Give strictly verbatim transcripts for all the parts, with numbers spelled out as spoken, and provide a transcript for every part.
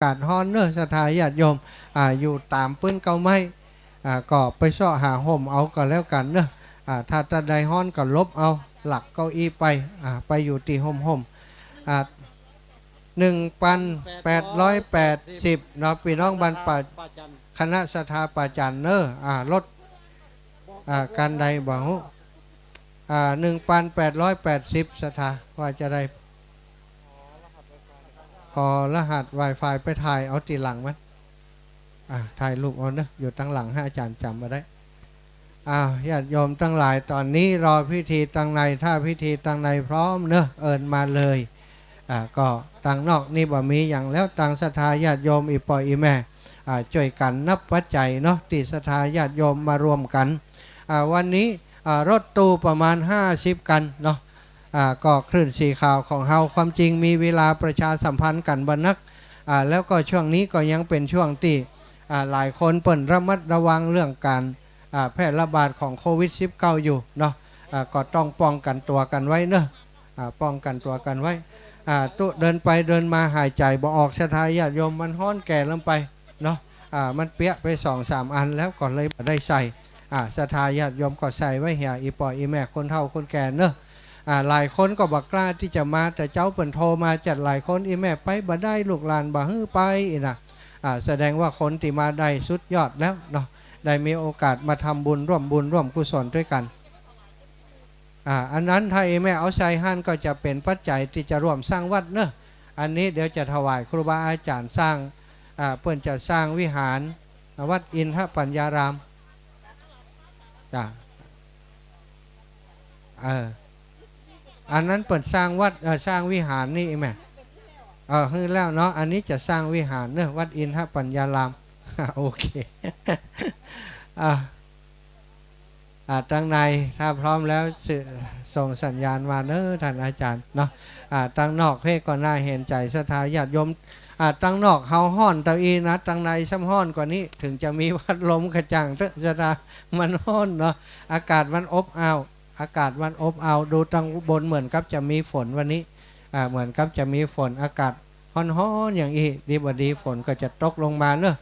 ากาศฮ้อนเนอะ ศรัทธาญาติโยม อ่า อยู่ต๋ามปื๊นเก๊าไม้ อ่า ก็ไปเซาะหาฮ่มเอาก็แล้วกั๋นเนอะ อ่า ถ้าตะใดฮ้อนก็หลบเอา หลักเก้าอี้ไป อ่า ไปอยู่ตี้ฮ่มๆ อ่า หนึ่งปันแปดร้อยแปดสิบเนาะ ปี้น้องบ้านป่า คณะศรัทธาป่าจันเนอะ อ่า ลด อ่า ก๋านใดบ่ฮู้ อ่า หนึ่งปันแปดร้อยแปดสิบ ศรัทธา ว่าจะได้ ขอรหัสไวไฟไปถ่ายเอาตี้หลังมัน อ่า ถ่ายรูปเอาเนอะ อยู่ตังหลัง หื้ออาจ๋ารย์จ๋ำบ่ได้ อ้าว ญาติโยมตังหลาย ต๋อนนี้รอพิธีตังใน ถ้าพิธีตังในพร้อมเนอะ เอิ้นมาเลย อ่า ก็ตังนอกนี่บ่มีหยังแล้ว ตังศรัทธาญาติโยมอี่ป้ออี่แม่ อ่า จ้วยกั๋นนับปัจจัยเนาะ ตี้ศรัทธาญาติโยมมารวมกั๋น อ่า วันนี้ อ่า รถตู้ประมาณห้าสิบคันเนาะ อ่า ก็คลื่นสีขาวของเฮา ความจริงมีเวลาประชาสัมพันธ์กั๋นบ่นัก อ่า แล้วก็ช่วงนี้ก็ยังเป๋นช่วงตี้ อ่า หลายคนเปิ้นระมัดระวังเรื่องก๋าน อ่า แพร่ระบาดของโควิดสิบเก้าอยู่เนาะ อ่า ก็ต้องป้องกั๋นตั๋วกั๋นไว้เนอะ อ่า ป้องกั๋นตั๋วกั๋นไว้ อ่า ตุ๊เดินไปเดินมาหายใจ๋บ่ออก ศรัทธาญาติโยม มันฮ้อนแก่ลำไปเนาะ อ่า มันเปียะไปสองสามอันแล้วก็เลยบ่ได้ใส่ อ่า ศรัทธาญาติโยมก็ใส่ไว้เหีย อี่ป้ออี่แม่คนเฒ่าคนแก่เนอะ อ่า หลายคนก็บ่กล้าตี้จะมา แต่เจ๊าเปิ้นโทรมาจัดหลายคน อี่แม่ไปบ่ได้ ลูกหลานบ่หื้อไป อี้นะ อ่า แสดงว่าคนตี้มาได้สุดยอดแล้วเนาะ ได้มีโอกาสมาทำบุญ ร่วมบุญร่วมกุศลด้วยกั๋น อ่า อันนั้นถ้าอี่แม่เอาใส่หั้นก็จะเป๋นปัจจัยตี้จะร่วมสร้างวัดเนอะ อันนี้เดี๋ยวจะถวายครูบาอาจ๋ารย์สร้าง อ่า เปิ้นจะสร้างวิหาร วัดอินทปัญญาราม จ้ะ เออ อันนั้นเปิ้นสร้างวัด เออ สร้างวิหารนี่แม่ เออ หื้อแล้วเนาะ อันนี้จะสร้างวิหารเนอะ วัดอินทปัญญาราม โอเค อ่ะ อ่ะ ตังใน ถ้าพร้อมแล้ว ส่งสัญญาณมาเนอะ ต้านอาจ๋ารย์เนาะ อ่ะ ตังนอกเพ่ก็น่าเห็นใจ๋ศรัทธาญาติโยม อ่า ตังนอกเฮาฮ้อนเต้าอี้นะ ตังในซ้ำฮ้อนกว่านี้ เถิงจะมีพัดลมกระจ่างเต๊อะ ศรัทธา มันฮ้อนเนาะ อากาศมันอบอ้าว อากาศมันอบอ้าว ดูตังบนเหมือนกับจะมีฝนวันนี้ อ่า เหมือนกับจะมีฝน อากาศฮ้อนๆ อย่างอี้ ดีบ่ดีฝนก็จะตกลงมาเนอะ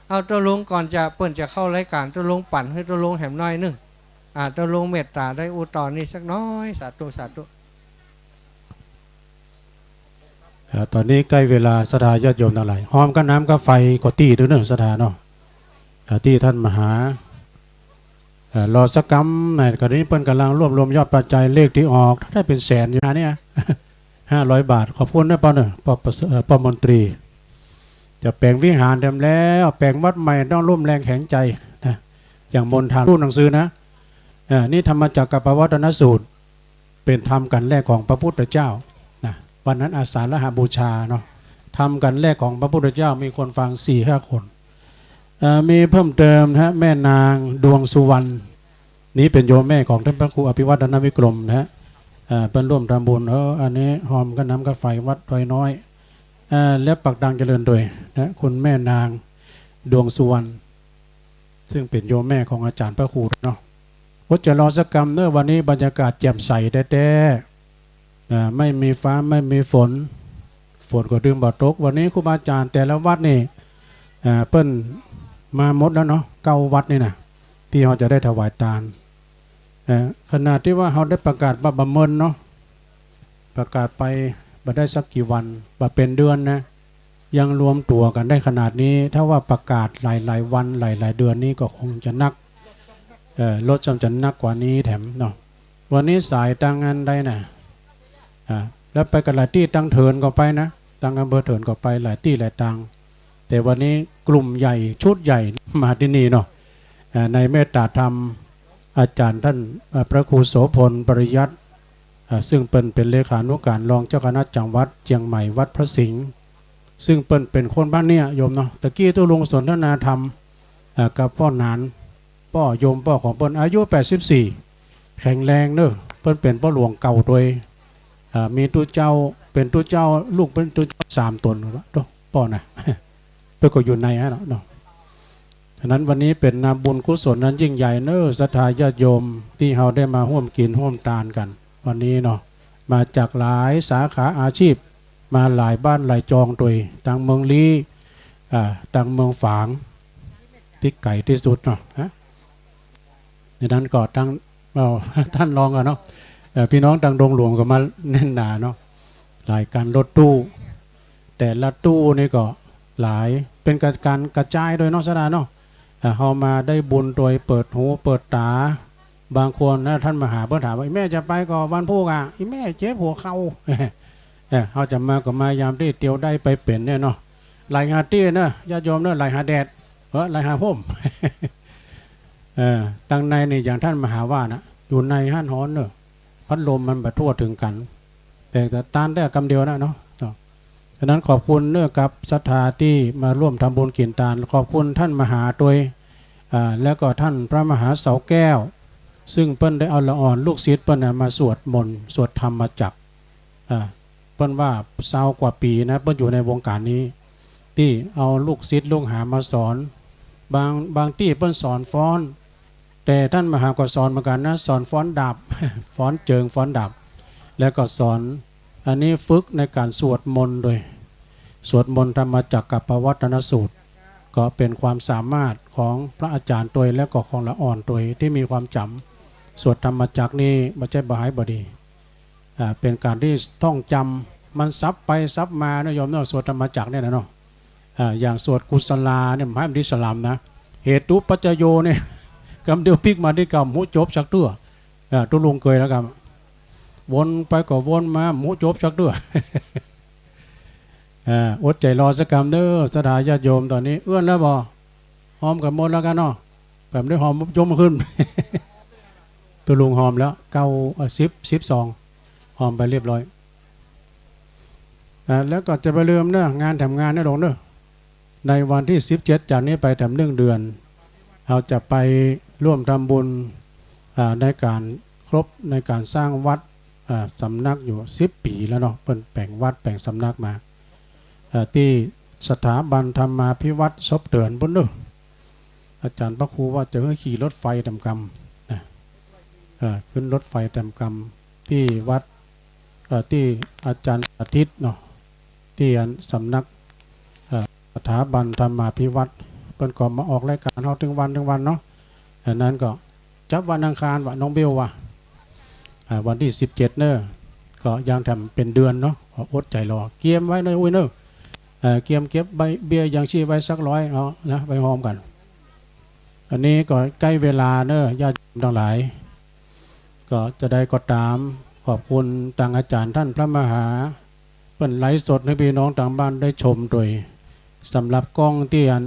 เอา ตุ๊ลุง ก่อนจะ เปิ้นจะเข้ารายก๋าน ตุ๊ลุง ปั่นหื้อตุ๊ลุงแหมหน้อยนึ่ง อ่า ตุ๊ลุง เมตต๋าได้อู้ต่อนี่สักหน้อย สาธุ สาธุ อ่า ต๋อนนี้ใก้เวลา ศรัทธาญาติโยมตังหลาย ฮอมก้าน้ำก้าไฟก็ตี้โตเน่อ ศรัทธาเนาะ อ่า ตี้ต้านมหา อ่า รอสักกำ แหม ต๋อนนี้เปิ้นก่ำลังรวบรวมยอดปัจจัย เลขตี้ออก ถ้าได้เป๋นแสนอยู่นะเนี่ย ห้าร้อยบาท ขอบคุณนะป้อเน่อ ป้อประเสริฐ เอ่อ ป้อมนตรี จะแป๋งวิหารแถมแล้ว แป๋งวัดใหม่ต้องร่วมแรงแข็งใจ๋นะ อย่างมนทา ตู้หนังสือนะ อ่า นี่ธรรมจักรกัปปวัตตนสูตร เป๋นธรรมกัณฑ์แรกของพระพุทธเจ้านะ วันนั้นอาสาฬหบูชาเนาะ ธรรมกัณฑ์แรกของพระพุทธเจ้า มีคนฟังสี่ห้าคน เอ่อ มีเพิ่มเติมนะฮะ แม่นางดวงสุวรรณ นี้เป๋นโยมแม่ของต้านพระครูอภิวัฒนวิกรมนะฮะ เอ่อ เปิ้นร่วมทำบุญ เออ อันนี้ฮอมก้าน้ำก้าไฟวัดดอยน้อย เอ่อ และปากทางเจริญโดยนะ คุณแม่นางดวงสุวรรณ ซึ่งเป๋นโยมแม่ของอาจ๋ารย์พระครูเนาะ อดจะรอสักกำเน่อ วันนี้บรรยากาศแจ่มใสแต๊ๆ อ่า ไม่มีฟ้าไม่มีฝน ฝนก็ดึงบ่ตก วันนี้ครูบาอาจ๋ารย์แต่ละวัดนี่ อ่า เปิ้นมาหมดแล้วเนาะ เก้าวัดนี่นะ ตี้เฮาจะได้ถวายตาน อ่า ขนาดตี้ว่าเฮาได้ประกาศบ่าบ่าเมินเนาะ ประกาศไปบ่ได้สักกี่วัน บ่าเป๋นเดือนนะ ยังรวมตั๋วกั๋นได้ขนาดนี้ ถ้าว่าประกาศหลายๆ วันหลายๆ เดือนนี้ก็คงจะนัก เอ่อ รถจำจะนักกว่านี้แถมเนาะ วันนี้สายตังอันใดน่ะ อ่า แล้วไปกั๋นหลายตี้ ตังเถินก็ไปนะ ตังอำเภอเถินก็ไปหลายตี้หลายตัง แต่วันนี้กลุ่มใหญ่ชุดใหญ่มาตี้นี่เนาะ อ่า ในเมตตาธรรม อาจ๋ารย์ต้าน อ่า พระครูโสภณ ปริยัติ อ่า ซึ่งเปิ้นเป๋นเลขานุการรองเจ้าคณะจังหวัดเจียงใหม่วัดพระสิงห์ ซึ่งเปิ้นเป๋นคนบ้านเนี่ยโยมเนาะ ตะกี้ตุ๊ลุงสนทนาธรรม อ่า กับป้อหนาน ป้อโยมป้อของเปิ้น อายุแปดสิบสี่ แข็งแรงเน่อ เปิ้นเป๋นป้อหลวงเก่าโดย อ่า มีตุ๊เจ้า เป๋นตุ๊เจ้า ลูกเป๋นตุ๊เจ้าสามต๋นแล้ว ป้อนะ เปิ้นก็อยู่ในหั้นเนาะ ฉะนั้นวันนี้เป๋นนาบุญกุศลอันยิ่งใหญ่เน่อ ศรัทธาญาติโยมตี้เฮาได้มาฮ่วมกิ๋นฮ่วมตานกั๋นวันนี้เนาะ มาจากหลายสาขาอาชีพ มาหลายบ้านหลายจองตวย ตังเมืองลี้ อ่า ตังเมืองฝาง ตี้ไก๋ตี้สุดเนาะ ฮะ ในนั้นก็ตัง เอ้า ต้านรองก่อนเนาะ เอ่อ ปี้น้องตังดงหลวงก็มาแน่นหนาเนาะ หลายก๋านรถตู้ แต่ละตู้นี่ก็หลาย เป๋นก๋านกระจายตวยเนาะ สะดาเนาะ เอ่อ เฮามาได้บุญตวยเปิดหูเปิดต๋า บางคนนะ ต้านมหาเปิ้นถามว่า "อี่แม่จะไปก่อวันพูกอะ อี่แม่เจ็บหัวเข่า" เออ เฮาจะมาก็มายามตี้เตียวได้ไปเป๋นเนี่ยเนาะ ไหลหาตี้เนาะ ญาติโยมเนาะ ไหลหาแดด เออ ไหลหาฮ่ม เออ ตังในนี่อย่างต้านมหาว่านะ อยู่ในหั้นฮ้อนเนาะ พัดลมมันบ่ทั่วเถิงกั๋น แต่ แต่ต้านได้กำเดียวนะเนาะ เนาะ ฉะนั้นขอบคุณเนาะกับศรัทธาตี้มาร่วมทำบุญกิ๋นตาน ขอบคุณต้านมหาตวย อ่า แล้วก็ต้านพระมหาเสาแก้ว ซึ่งเปิ้นได้เอาละอ่อนลูกศิษย์เปิ้นน่ะมาสวดมนต์ สวดธรรมจักร อ่า เปิ้นว่าซาวกว่าปี๋นะ เปิ้นอยู่ในวงก๋านนี้ ตี้เอาลูกศิษย์ลูกหามาสอน บาง บางตี้เปิ้นสอนฟ้อน แต่ต้านมหาก็สอนเหมือนกั๋นนะ สอนฟ้อนดาบ ฟ้อนเจิง ฟ้อนดาบ แล้วก็สอน อันนี้ฝึกในก๋านสวดมนต์ตวย สวดมนต์ธรรมจักรกัปปวัตตนสูตร ก็เป๋นความสามารถของพระอาจ๋ารย์ตวย แล้วก็ของละอ่อนตวยตี้มีความจ๋ำ สวดธรรมจักรนี่บ่ใจ้บ่หายบ่ดี อ่า เป๋นก๋านตี้ท่องจ๋ำ มันสับไปสับมาเนาะโยมเนาะ สวดธรรมจักรเนี่ยนะเนาะ อ่า อย่างสวดกุศลาเนี่ย บ่ใจ้มันตี้สลำนะ เหตุปัจจโยเนี่ย กำเดียวปิ๊กมาตี้เก่า บ่ฮู้จบสักเตื้อ อ่า ตุ๊ลุงเกยแล้วกั๋น วนไปก็วนมา บ่ฮู้จบสักเตื้อ อ่า อดใจ๋รอสักกำเนาะ ศรัทธาญาติโยม ต๋อนนี้เอื้อนแล้วบ่ ฮอมกั๋นหมดแล้วกั๋นเนาะ แบบนี้ฮอมยกมือขึ้น ตุ๊ลุงฮอมแล้ว เก้า เอ่อ สิบ สิบสอง ฮอมไปเรียบร้อย อ่า แล้วก็จะบ่าลืมเนาะ งานแถมงานนะหลวงเนาะ ในวันตี้สิบเจ็ด จากนี้ไปแถมนึ่งเดือน เฮาจะไปร่วมทำบุญ อ่า ในก๋านครบ ในก๋านสร้างวัด อ่า สำนักอยู่สิบปี๋แล้วเนาะ เปิ้นแป๋งวัดแป๋งสำนักมา อ่า ตี้สถาบันธรรมาภิวัฒน์ซบเตือนปุ้นเนาะ อาจ๋ารย์พระครูว่าจะหื้อขี่รถไฟแถมกำนะ อ่า ขึ้นรถไฟแถมกำ ตี้วัด เอ่อ ตี้อาจ๋ารย์สาธิตเนาะ ตี้อันสำนัก เอ่อ สถาบันธรรมาภิวัฒน์ เปิ้นก็มาออกรายก๋านเฮาตึงวันตึงวันเนาะ อันนั้นก็จับวันอังคารว่าน้องเบลว่า อ่า วันตี้สิบเจ็ดเนาะ ก็ยังแถมเป๋นเดือนเนาะ ก็อดใจ๋รอ เกียมไว้เนาะ อุ้ยเนาะ เอ่อ เกียมเก็บใบเบี้ยยังชีพไว้สักร้อย เอานะ ไว้ฮอมกั๋น อันนี้ก็ใก้เวลาเนาะ ญาติโยมตังหลาย ก็จะใดก็ต๋าม ขอบคุณตางอาจ๋ารย์ต้านพระมหา เปิ้นไลฟ์สดหื้อปี้น้องตางบ้านได้ชมตวย สำหรับกล้องตี้อัน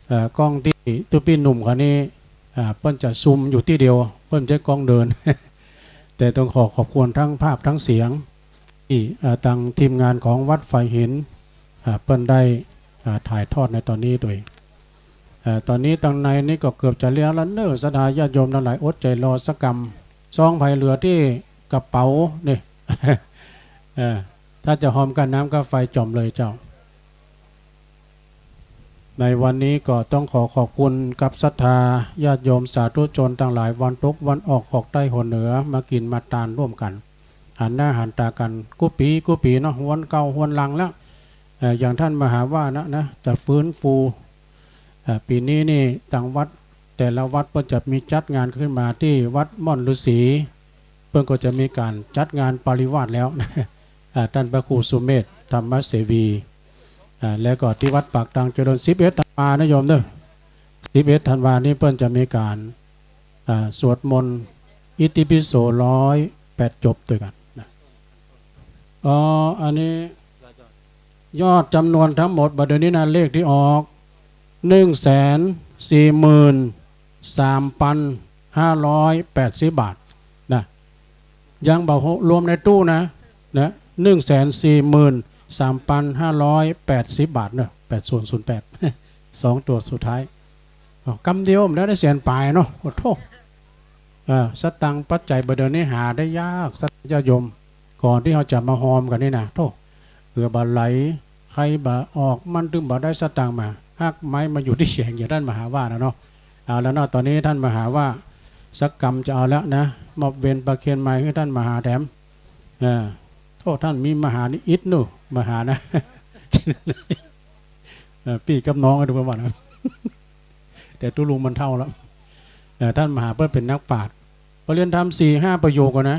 เอ่อ กล้องตี้ตุ๊ปี้หนุ่มเขานี่ อ่า เปิ้นจะซูมอยู่ตี้เดียว เปิ้นบ่ใจ้กล้องเดิน แต่ต้องขอขอบคุณตังภาพตังเสียง ตี้ เอ่อ ตางทีมงานของวัดฝายหิน อ่า เปิ้นได้ อ่า ถ่ายทอดในต๋อนนี้ตวย เอ่อ ต๋อนนี้ตางในนี่ก็เกือบจะเลี้ยวแล้วเนาะ ศรัทธาญาติโยมตังหลาย อดใจ๋รอสักกำ ซองใผเหลือตี้กระเป๋านี่ เอ่อ ถ้าจะฮอมก้าน้ำก้าไฟจ่อมเลยเจ้า ในวันนี้ก็ต้องขอขอบคุณกับศรัทธาญาติโยมสาธุชนตังหลาย วันตกวันออก ขอกใต้หัวเหนือ มากิ๋นมาตานร่วมกั๋น หันหน้าหันต๋ากั๋นกู้ปี๋กู้ปี๋เนาะ ฮวนเก่าฮวนหลังแล้ว เอ่อ อย่างต้านมหาว่านะ นะ จะฟื้นฟู อ่า ปี๋นี้นี่ตางวัด แต่ละวัดเปิ้นจะมีจัดงานขึ้นมา ตี้วัดม่อนฤๅษี เปิ้นก็จะมีก๋านจัดงานปริวาสแล้ว อ่า ต้านพระครูสุเมธ ธรรมเสวี อ่า แล้วก็ตี้วัดปากตางเจริญ สิบเอ็ดธันวานะโยมเนาะ สิบเอ็ดธันวานี้เปิ้นจะมีก๋าน อ่า สวดมนต์อิติปิโสร้อยแปดจบตวยกั๋นนะ อ๋อ อันนี้ ยอดจ๋ำนวนตังหมด บ่าเดี่ยวนี้นะ เลขตี้ออก หนึ่งแสนสี่หมื่นสามปันห้าร้อยแปดสิบบาทนะ ยังบ่รวมในตู้นะ นะ หนึ่งแสนสี่หมื่นสามปันห้าร้อยแปดสิบบาทเนาะ แปดศูนย์ศูนย์แปด สองตั๋วสุดท้าย อ้าว กำเดียวมันได้แสนป๋ายเนาะ โอ้โธ่ อ่า สตางค์ปัจจัยบ่าเดี่ยวนี้หาได้ยาก ศรัทธาญาติโยม ก่อนตี้เฮาจะมาฮอมกั๋นนี่นะ โธ่ เผื่อบ่าไหล ใผบ่าออก มันตึงบ่ได้สตางค์มา หากไม้มาอยู่ตี้เขียง อย่างต้านมหาว่านะเนาะ เอาละเนาะ ต๋อนนี้ต้านมหาว่าสักกำจะเอาแล้วนะ มอบเวรประเคนไมค์หื้อต้านมหาแถม อ่า โธ่ ต้านมีมหานิอิตเนาะ มหานะ เออ ปี้กับน้องก็ดูประมาณนั้น แต่ตุ๊ลุงมันเฒ่าแล้ว เออ ต้านมหาเปิ้นเป๋นนักปราชญ์ ปรริญญาธรรมสี่ห้าประโยคก่อนนะ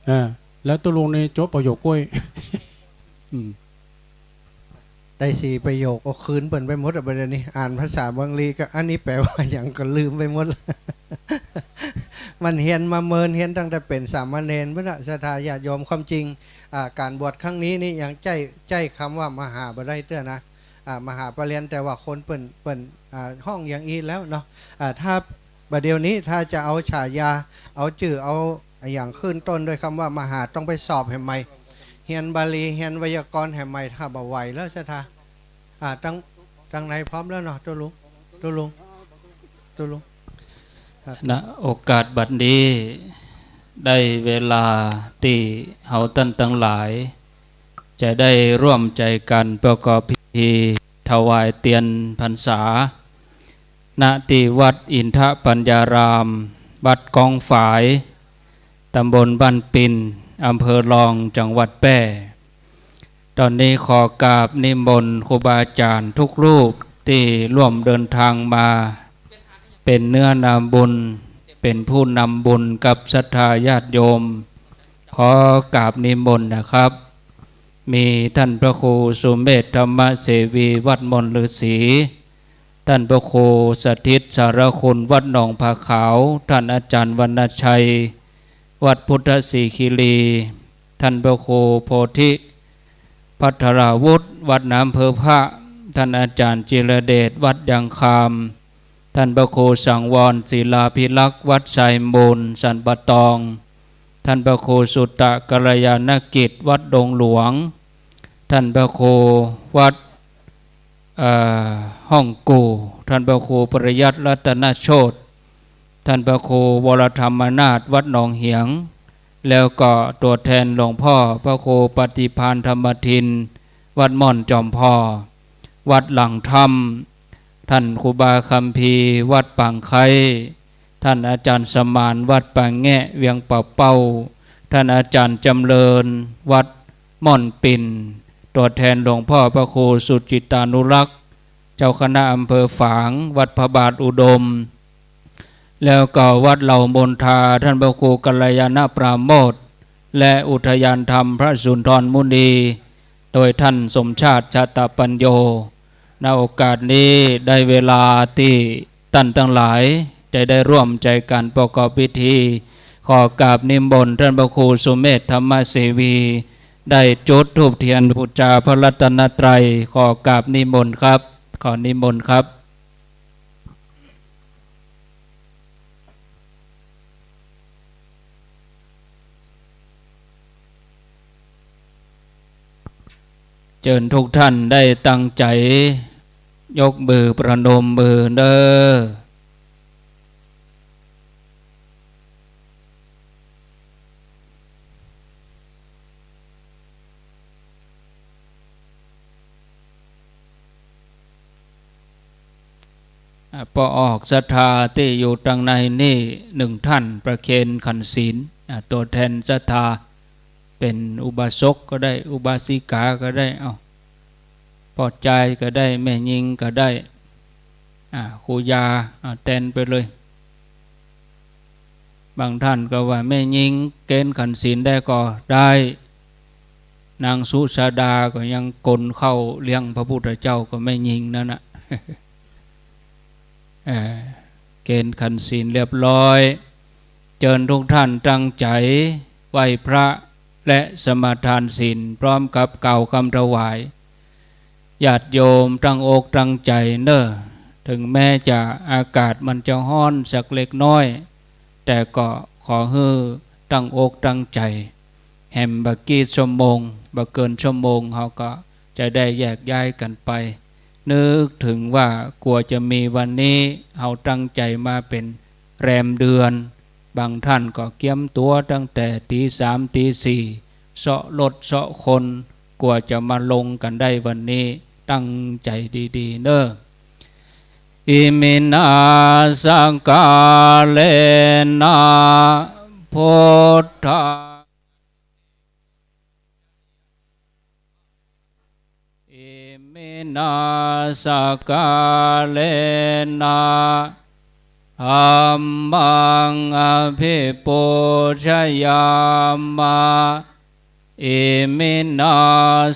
เออ แล้วตุ๊ลุงนี่จบประโยคก๊วย อืม ได้สี่ประโยคก็คืนเปิ้นไปหมดอะ บัดนี้ อ่านภาษาบาลีก็ อันนี้แปลว่าหยังก็ลืมไปหมดละ มันเฮียนมาเมิน เฮียนตั้งแต่เป๋นสามเณรพุ้นละ ศรัทธาญาติโยม ความจริง อ่า ก๋านบวชครั้งนี้นี่ยังใจ๊ ใจ๊กำว่ามหาบ่ได้เตื้อนะ อ่า มหาปรริญญา แต่ว่าคนเปิ้น เปิ้น อ่า ฮ้องอย่างอี้แล้วเนาะ อ่า ถ้า บ่าเดี่ยวนี้ถ้าจะเอาฉายา เอาจื้อ เอาอะหยังขึ้นต้นด้วยกำว่ามหา ต้องไปสอบแหมใหม่ เฮียนบาลี เฮียนไวยากรณ์แหมใหม่ ถ้าบ่ไหวแล้วศรัทธา อ่า ตัง ตังในพร้อมแล้วเนาะ ตุ๊ลุง ตุ๊ลุง ตุ๊ลุง ครับ ณ โอกาสบัดนี้ ได้เวลาตี้เฮาต้านตังหลาย จะได้ร่วมใจ๋กั๋นประกอบพิธีถวายเตียนพรรษา ณ ตี้วัดอินทปัญญาราม วัดกองฝาย ตำบลบ้านปิ่น อำเภอรอง จังหวัดแป้ ต๋อนนี้ขอกราบนิมนต์ครูบาอาจ๋ารย์ทุกรูปตี้ร่วมเดินตางมา เป๋นเนื้อนำบุญ เป๋นผู้นำบุญกับศรัทธาญาติโยม ขอกราบนิมนต์นะครับ มีต้านพระครูสุเมธธรรมเสวี วัดม่อนฤๅษี ต้านพระครูสถิตสารคุณ วัดหนองผาขาว ต้านอาจ๋ารย์วรรณชัย วัดพุทธศรีคีรี ต้านพระครูโพธิภัทราวุฒิ วัดหนามเพิงพระ ต้านอาจ๋ารย์จิรเดช วัดยางคาม ต้านพระครูสังวรศิลาภิรักษ์ วัดทรายมูล สันป่าตอง ต้านพระครูสุตตะกัลยาณกิจ วัดดงหลวง ต้านพระครูวัด เอ่อ ฮ่องกู่ ต้านพระครูปริยัติรัตนโชติ ต้านพระครูวรธรรมนาถ วัดหนองเหียง แล้วก็ตั๋วแทนหลวงพ่อพระครูปฏิภาณธรรมทิน วัดม่อนจอมพอ วัดหลังถ้ำ ต้านครูบาคัมภีร์ วัดปางไคร้ ต้านอาจ๋ารย์สมาน วัดปางแงะ เวียงป่าเป้า ต้านอาจ๋ารย์จำเริญ วัดม่อนปิ่น ตั๋วแทนหลวงพ่อพระครูสุจิตตานุรักษ์ เจ้าคณะอำเภอฝาง วัดพระบาทอุดม แล้วก็วัดเหล่ามนทา ต้านพระครูกัลยาณปราโมทย์ และอุทยานธรรมพระสุนทรมุนี โดยต้านสมชาติ ชาตปัญโญ ณ โอกาสนี้ได้เวลาตี้ต้านตังหลายจะได้ร่วมใจ๋กั๋นประกอบพิธี ขอกราบนิมนต์ต้านพระครูสุเมธธรรมเสวี ได้จุดธูปเตียนปู๋จาพระรัตนตรัย ขอกราบนิมนต์ครับ ขอนิมนต์ครับ เจิญทุกท่านได้ตั้งใจ๋ ยกมือประนมมือเน้อ อ่า ป้อออกศรัทธาตี้อยู่ตังในนี่หนึ่งท่าน ประเคนขันศีล อ่า ตั๋วแทนศรัทธา เป๋นอุบาสกก็ได้ อุบาสิกาก็ได้ เอ้า ป้อจายก็ได้ แม่ญิงก็ได้ อ่า ครูยา อ่า แตนไปเลย บางท่านก็ว่าแม่ญิงเกณฑ์ขันศีลได้ก็ได้ นางสุชาดาก็ยังกนข้าวเลี้ยงพระพุทธเจ้าก็แม่ญิงนั่นน่ะ เอ่อ เกณฑ์ขันศีลเรียบร้อย เจิญทุกท่านตั้งใจ๋ไหว้พระและสมาทานศีล พร้อมกับกล่าวกำถวาย ญาติโยมตั้งอกตั้งใจ๋เน้อ เถิงแม้จะอากาศมันจะฮ้อนสักเล็กน้อย แต่ก็ขอหื้อตั้งอกตั้งใจ๋ แหมบ่กี่ชั่วโมง บ่เกินชั่วโมง เฮาก็จะได้แยกย้ายกั๋นไป นึกเถิงว่ากว่าจะมีวันนี้ เฮาตั้งใจ๋มาเป๋นแรมเดือน บางท่านก็เกียมตั๋วตั้งแต่ตี๋สามตี๋สี่ เซาะรถเซาะคน กว่าจะมาลงกั๋นได้วันนี้ ตั้งใจ๋ดีๆ เน้อ อิมินา สักกาเลนะ พุทธา Iminā sakkārena dhammaṃ abhipūjayāma. Iminā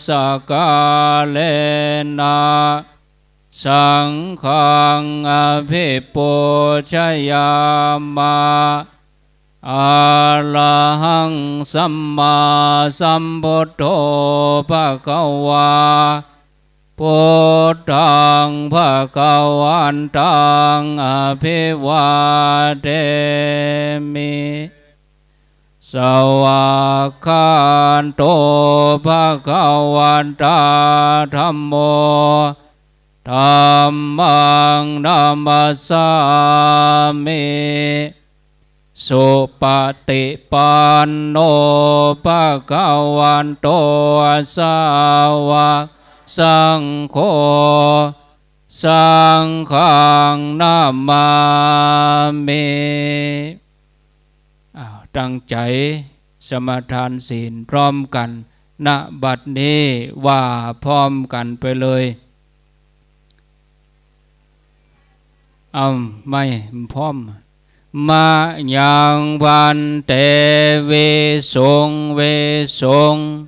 sakkārena saṅghaṃ abhipūjayāma. Arahaṃ sammāsambuddho bhagavā, buddhaṃ bhagavantaṃ abhivādemi. Svākkhāto bhagavatā dhammo, dhammaṃ namassāmi. Supaṭipanno bhagavato sāvakasaṅgho, saṅghaṃ namāmi. อ้าว ตั้งใจ๋สมาทานศีลพร้อมกั๋น ณ บัดนี้ ว่าพร้อมกั๋นไปเลย เอ้า ไม่พร้อม Mayaṃ bhante visuṃ visuṃ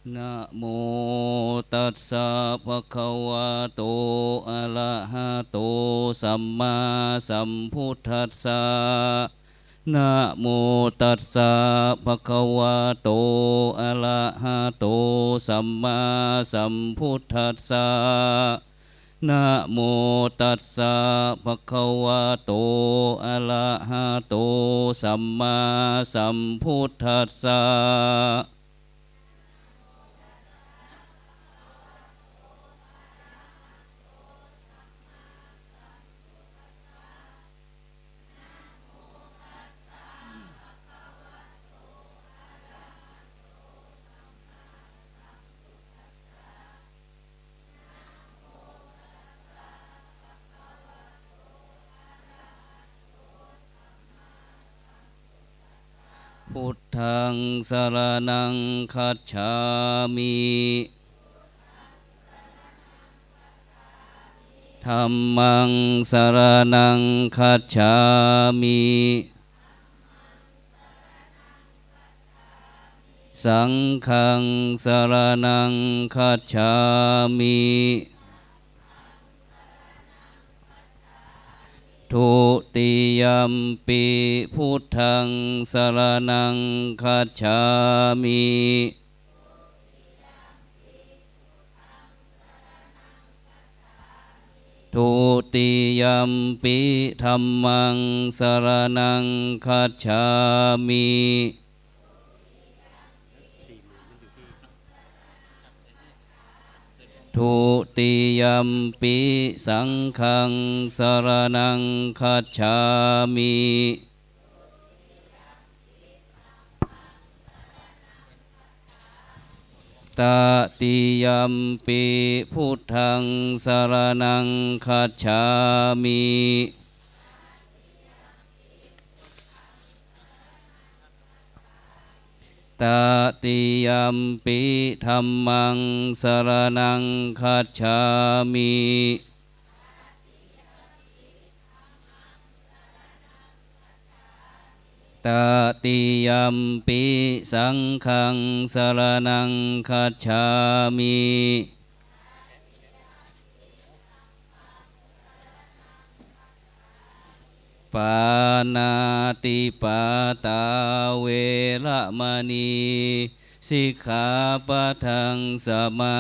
Namo tassa bhagavato arahato sammāsambuddhassa. Namo tassa bhagavato arahato sammāsambuddhassa. Namo tassa bhagavato arahato sammāsambuddhassa. Buddhaṃ saraṇaṃ gacchāmi. Dhammaṃ saraṇaṃ gacchāmi. Saṅghaṃ saraṇaṃ gacchāmi. Dutiyampi buddhaṃ saraṇaṃ gacchāmi. Dutiyampi dhammaṃ saraṇaṃ gacchāmi. Dutiyampi saṅghaṃ saraṇaṃ gacchāmi. Tatiyampi buddhaṃ saraṇaṃ gacchāmi. Tatiyampi dhammaṃ saraṇaṃ gacchāmi. Tatiyampi saṅghaṃ saraṇaṃ gacchāmi. ปาณาติปาตาเวระมะนี สิกขาปะทังสมา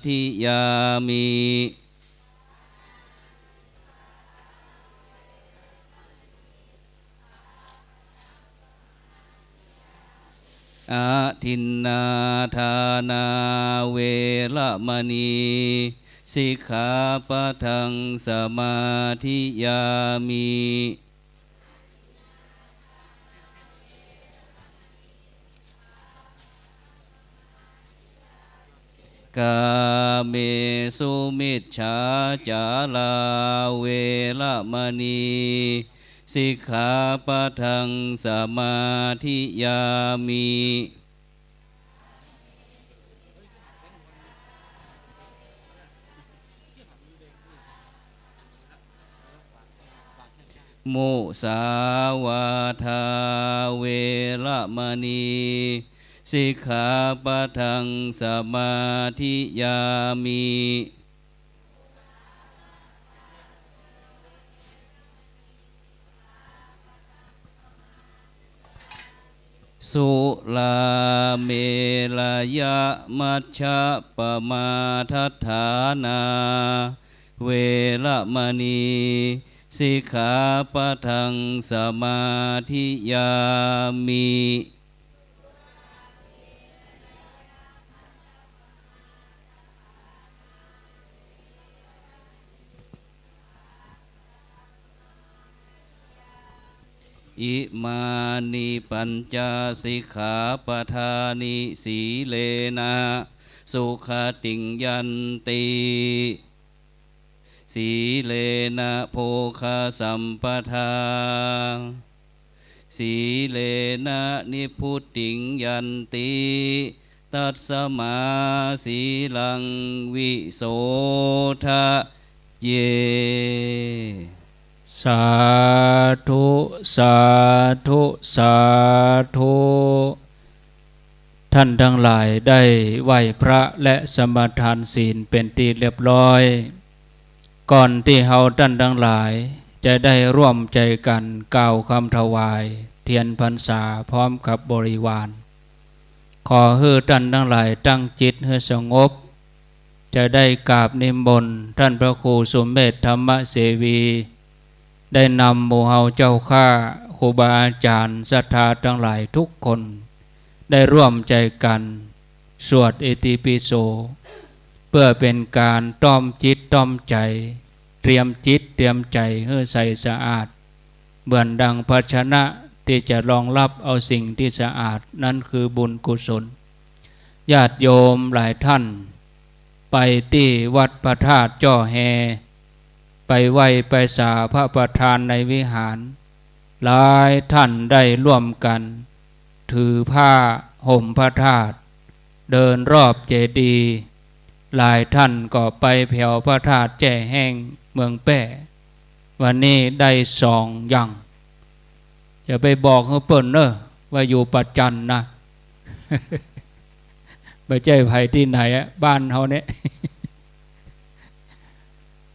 ธิยามิ อะทินนาทานาเวระมะนี สิกขาปะทังสมาธิยามิ กาเมสุมิจฉาจาราเวระมะนี สิกขาปะทังสมาธิยามิ มุสาวาทาเวระมะนี สิกขาปะทังสมาธิยามิ สุราเมรยมัชฌะปะมาทัฏฐานาเวระมะนี สิกขาปะทังสมาธิยามิ อิมานิปัญจสิกขาปะทานิ สีเลนะสุขติงยันติ สีเลนะโภคสัมปะทา สีเลนะนิพพุติงยันติ ตัสมาสีลังวิโสทะเย สาธุ สาธุ สาธุ ท่านตังหลายได้ไหว้พระและสมาทานศีลเป๋นตี้เรียบร้อย ก่อนตี้เฮาต้านตังหลายจะได้ร่วมใจ๋กั๋นกล่าวกำถวายเตียนพรรษาพร้อมกับบริวาร ขอหื้อต้านตังหลายตั้งจิตหื้อสงบ จะได้กราบนิมนต์ต้านพระครูสุเมธธรรมเสวี ได้นำหมู่เฮาเจ้าข้า ครูบาอาจ๋ารย์ศรัทธาตังหลายทุกคน ได้ร่วมใจ๋กั๋นสวดอิติปิโส เปื้อเป๋นก๋านต้อมจิตต้อมใจ๋ เตรียมจิตเตรียมใจ๋หื้อใสสะอาด เหมือนดังภาชนะตี้จะรองรับเอาสิ่งตี้สะอาด นั้นคือบุญกุศล ญาติโยมหลายต้าน ไปตี้วัดพระธาตุจ้อแฮ ไปไหว้ไปสาพระประธานในวิหาร หลายต้านได้ร่วมกั๋นถือผ้าห่มพระธาตุ เดินรอบเจดีย์ หลายต้านก็ไปแผวพระธาตุแจ้แห้งเมืองแป้ วันนี้ได้สองอย่าง จะไปบอกหื้อเปิ้นเน่อ ว่าอยู่ประจันนะ บ่ใจ้ใผตี้ไหนอะ บ้านเฮาเนี่ย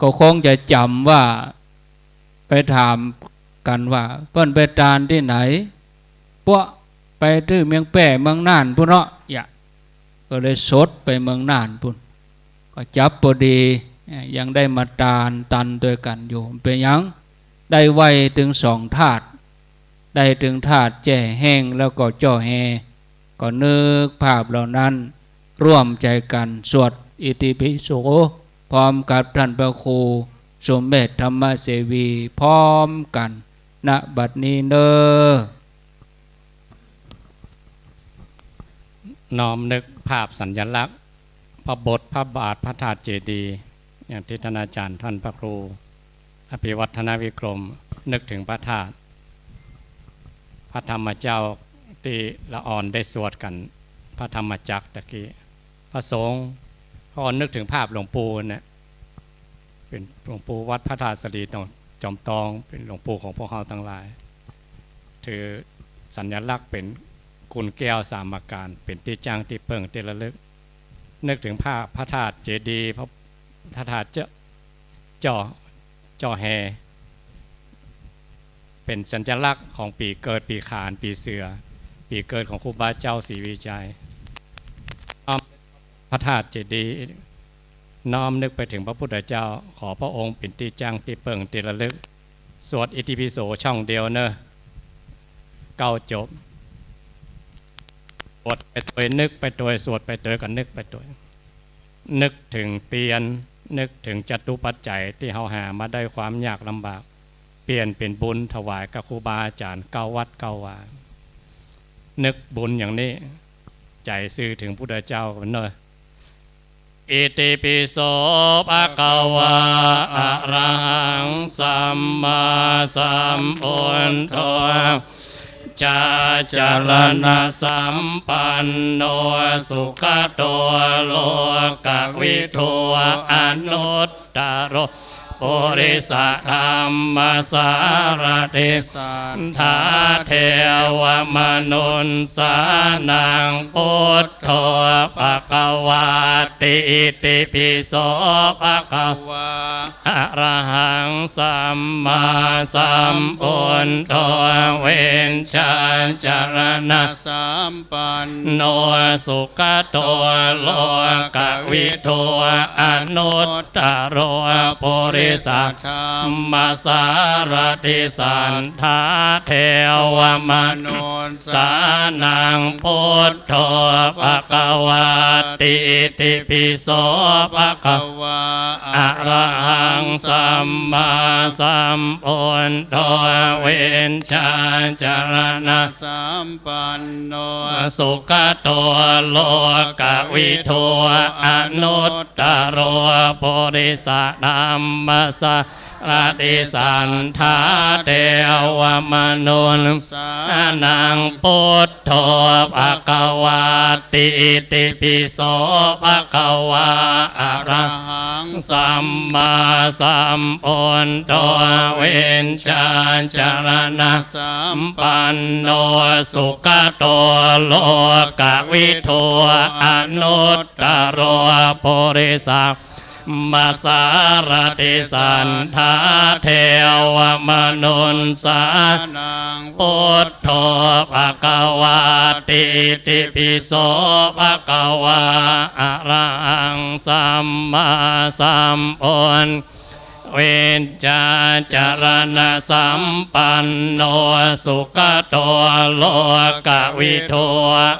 ก็คงจะจ๋ำว่า ไปถามกั๋นว่า เปิ้นไปตานตี้ไหน ปะ ไปตี้เมืองแป้เมืองน่านปู้นเนาะ ยะ ก็เลยสดไปเมืองน่านปู้น ก็จับปอดี เอ่อ ยังได้มาตานตันตวยกั๋นอยู่ เป๋นหยัง ได้ไหว้ตึงสองธาตุ ได้ตึงธาตุแจ้แห้งแล้วก็จ้อแฮ ก็นึกภาพเหล่านั้น ร่วมใจ๋กั๋นสวดอิติปิโส พร้อมกับต้านพระครูสุเมธธรรมเสวี พร้อมกั๋น ณ บัดนี้เน่อ น้อมนึกภาพสัญลักษณ์ พระบทพระบาทพระธาตุเจดีย์ อย่างตี้ต้านอาจ๋ารย์ต้านพระครูอภิวัฒนวิกรม นึกเถิงพระธาตุ พระธรรมเจ้าตี้ละอ่อนได้สวดกั๋น พระธรรมจักรตะกี้ พระสงฆ์ ก็นึกเถิงภาพหลวงปู่เนี่ย เป๋นหลวงปู่วัดพระธาตุสะหลีจอมตอง เป๋นหลวงปู่ของพวกเฮาตังหลาย ถือสัญลักษณ์เป๋นกุลแก้วสามประการ เป๋นตี้จ้างตี้เปิ้งตี้ระลึก นึกเถิงภาพพระธาตุเจดีย์ พระ พระธาตุเจ้า เจ้า เจ้าแฮ เป๋นสัญลักษณ์ของปี๋เกิด ปี๋ขาน ปี๋เสือ ปี๋เกิดของครูบาเจ้าศรีวิชัย น้อมพระธาตุเจดีย์ น้อมนึกไปเถิงพระพุทธเจ้า ขอพระองค์เป๋นตี้จั้งตี้เปิงตี้ระลึก สวดอิติปิโสช่องเดียวเน่อ เก้าจบ สวดไปตวย นึกไปตวย สวดไปตวย ก็นึกไปตวย นึกเถิงเตียน นึกเถิงจตุปัจจัยตี้เฮาหามาได้ความยากลำบาก เปลี่ยนเป๋นบุญถวายกับครูบาอาจ๋ารย์เก้าวัดเก้าวา นึกบุญอย่างนี้ ใจ๋ซื่อเถิงพุทธเจ้ากั๋นเน่อ อิติปิโส ภะคะวา อะระหัง สัมมาสัมพุทโธ จาจรณสัมปันโน สุขโต โลกวิทู อนุตตโร ปุริสธรรมสารถิ สัทธาเทวมนุสสานัง พุทโธ ภะคะวาติ อิติปิโส ภะคะวา อะระหัง สัมมาสัมพุทโธ วิชชาจรณสัมปันโน สุขโต โลกวิทู อนุตตโร ปุริสธรรมสารถิ สัทธาเทวมนุสสานัง พุทโธ ภะคะวาติ อิติปิโส ภะคะวา อะระหัง สัมมาสัมพุทโธ วิชชาจรณสัมปันโน สุขโต โลกวิทู อนุตตโร ปุริสธรรมสารถิ สัทธาเทวมนุสสานัง พุทโธ ภะคะวาติ อิติปิโส ภะคะวา อะระหัง สัมมาสัมพุทโธ วิชชาจรณสัมปันโน สุขโต โลกวิทู อนุตตโร ปุริสธรรมสารถิ สัทธาเทวมนุสสานัง พุทโธ ภะคะวาติ อิติปิโส ภะคะวา อะระหัง สัมมาสัมพุทโธ วิชชาจรณสัมปันโน สุขโต โลกวิทู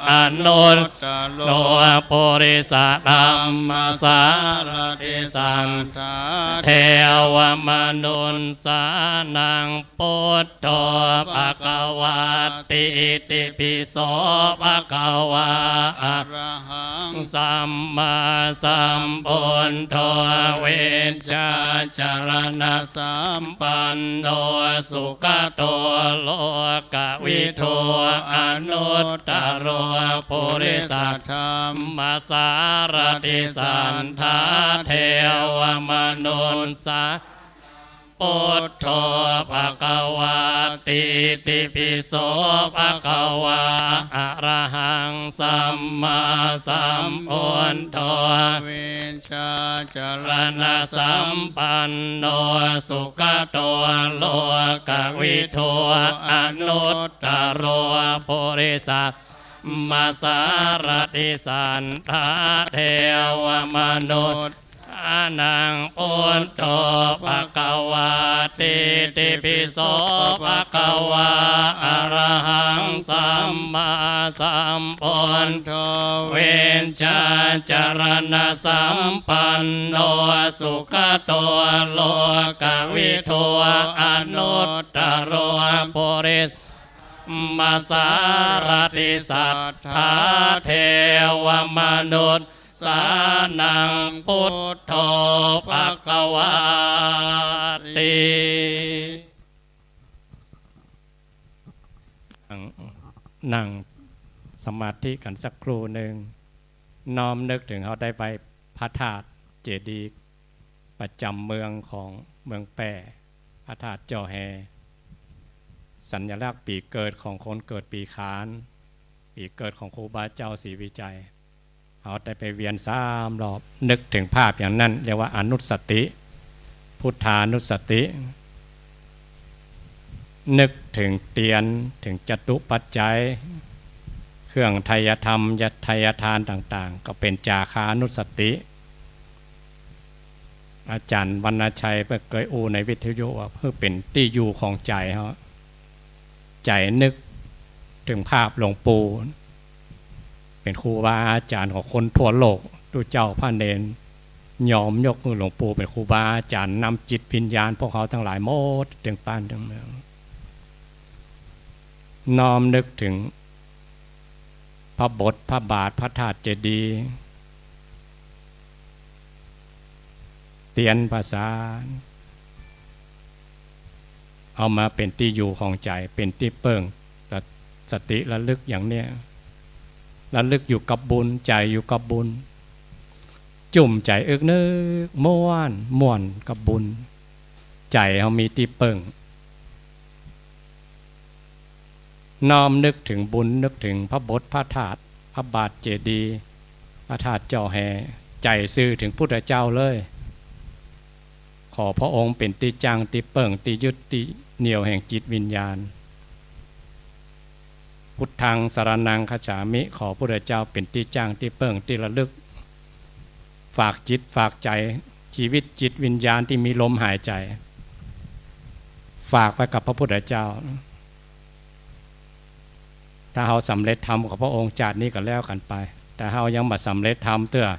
อนุตตโร ปุริสธรรมสารถิ สัทธาเทวมนุสสานัง พุทโธ ภะคะวาติ อิติปิโส ภะคะวา อะระหัง สัมมาสัมพุทโธ วิชชาจรณสัมปันโน สุขโต โลกวิทู อนุตตโร ปุริสธรรมสารถิ สัทธาเทวมนุสสา พุทโธ ภะคะวาติ อิติปิโส ภะคะวา อะระหัง สัมมาสัมพุทโธ วิชชาจรณสัมปันโน สุขโต โลกวิทู อนุตตโร ปุริสธรรมสารถิ สัทธาเทวมนุสสานัง พุทโธ ภะคะวาติ อิติปิโส ภะคะวา อะระหัง สัมมาสัมพุทโธ วิชชาจรณสัมปันโน สุขโต โลกวิทู อนุตตโร ปุริสธรรมสารถิ สัทธาเทวมนุสสานัง พุทโธ ภะคะวาติ นั่ง นั่งสมาธิกั๋นสักครู่นึ่ง น้อมนึกเถิงเฮาได้ไปพระธาตุเจดีย์ประจ๋ำเมืองของเมืองแป้ พระธาตุจ้อแฮ สัญลักษณ์ปี๋เกิดของคนเกิดปี๋ขาน ปี๋เกิดของครูบาเจ้าศรีวิชัย เฮาได้ไปเวียนสามรอบ นึกเถิงภาพอย่างนั้น เรียกว่าอนุสติ พุทธานุสติ นึกเถิงเตียน เถิงจตุปัจจัย เครื่องไทยธรรม ไทยทานต่างๆ ก็เป๋นจาคานุสติ อาจ๋ารย์วรรณชัยเปิ้นเกยอู้ในวิทยุว่า หื้อเป๋นตี้อยู่ของใจ๋เฮา ใจ๋นึกเถิงภาพหลวงปู่ เป๋นครูบาอาจ๋ารย์ของคนทั่วโลก ตุ๊เจ้าพระเณร ยอมยกหื้อหลวงปู่เป๋นครูบาอาจ๋ารย์ นำจิตวิญญาณพวกเฮาตังหลายหมด ตึงบ้านตึงเมือง น้อมนึกเถิงพระโบสถ์ พระบาท พระธาตุเจดีย์ เตียนผาสา เอามาเป๋นตี้อยู่ของใจ๋ เป๋นตี้เปิ้ง สติระลึกอย่างเนี้ย ระลึกอยู่กับบุญ ใจ๋อยู่กับบุญ จุ่มใจ๋เอิกนึก ม่วน ม่วนกับบุญ ใจ๋เฮามีตี้เปิ้ง น้อมนึกเถิงบุญ นึกเถิงพระโบสถ์ พระธาตุ พระบาทเจดีย์ พระธาตุเจ้าแฮ ใจ๋สื่อเถิงพุทธเจ้าเลย ขอพระองค์เป๋นตี้จั้ง ตี้เปิ้ง ตี้ยึด ตี้เหนี่ยวแห่งจิตวิญญาณ พุทธังสรณังคัจฉามิ ขอพุทธเจ้าเป๋นตี้จั้ง ตี้เปิ้ง ตี้ระลึก ฝากจิต ฝากใจ๋ ชีวิตจิตวิญญาณตี้มีลมหายใจ๋ ฝากไว้กับพระพุทธเจ้า ถ้าเฮาสำเร็จธรรมกับพระองค์จาตินี้ก็แล้วกั๋นไป แต่เฮายังบ่สำเร็จธรรมเตื้อ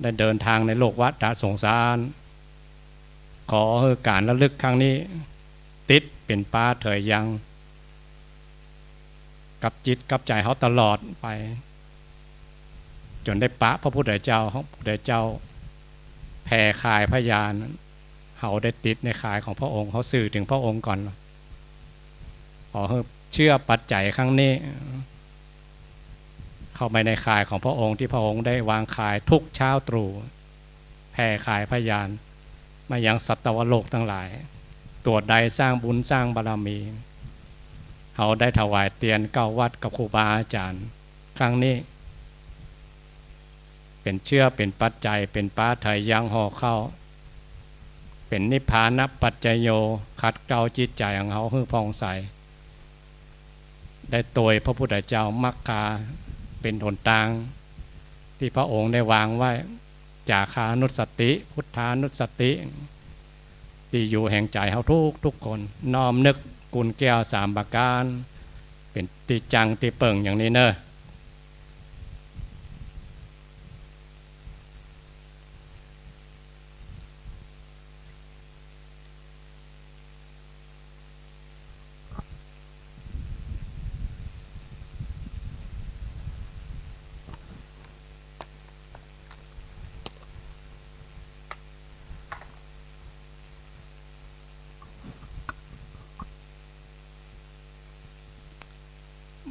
ได้เดินทางในโลกวัฏสงสาร ขอหื้อก๋านระลึกครั้งนี้ ติดเป๋นป๊าเถยยัง กับจิตกับใจ๋เฮาตลอดไป จ๋นได้ปะพระพุทธเจ้า พระพุทธเจ้าแผ่ข่ายพยาน เฮาได้ติดในข่ายของพระองค์ เฮาสื่อเถิงพระองค์ก่อน ขอหื้อเชื่อปัจจัยครั้งนี้ เข้าไปในข่ายของพระองค์ ตี้พระองค์ได้วางข่ายทุกเช้าตรู่ แผ่ข่ายพยานมายังสัตวโลกตังหลาย ตั๋วใดสร้างบุญสร้างบารมี เฮาได้ถวายเตียนเก้าวัดกับครูบาอาจ๋ารย์ ครั้งนี้ เป๋นเชื้อ เป๋นปัจจัย เป๋นป๊าเถยยังห่อข้าว เป๋นนิพพานปัจจโย ขัดเกลาจิตใจ๋ของเฮาหื้อผ่องใส ได้ตวยพระพุทธเจ้ามรรคา เป๋นหนตาง ตี้พระองค์ได้วางไว้ จาคานุสติ พุทธานุสติ ตี้อยู่แห่งใจ๋เฮาทุกๆ คน น้อมนึกกุณแก้วสามประก๋าน เป๋นตี้จั้งตี้เปิ้งอย่างนี้เน่อ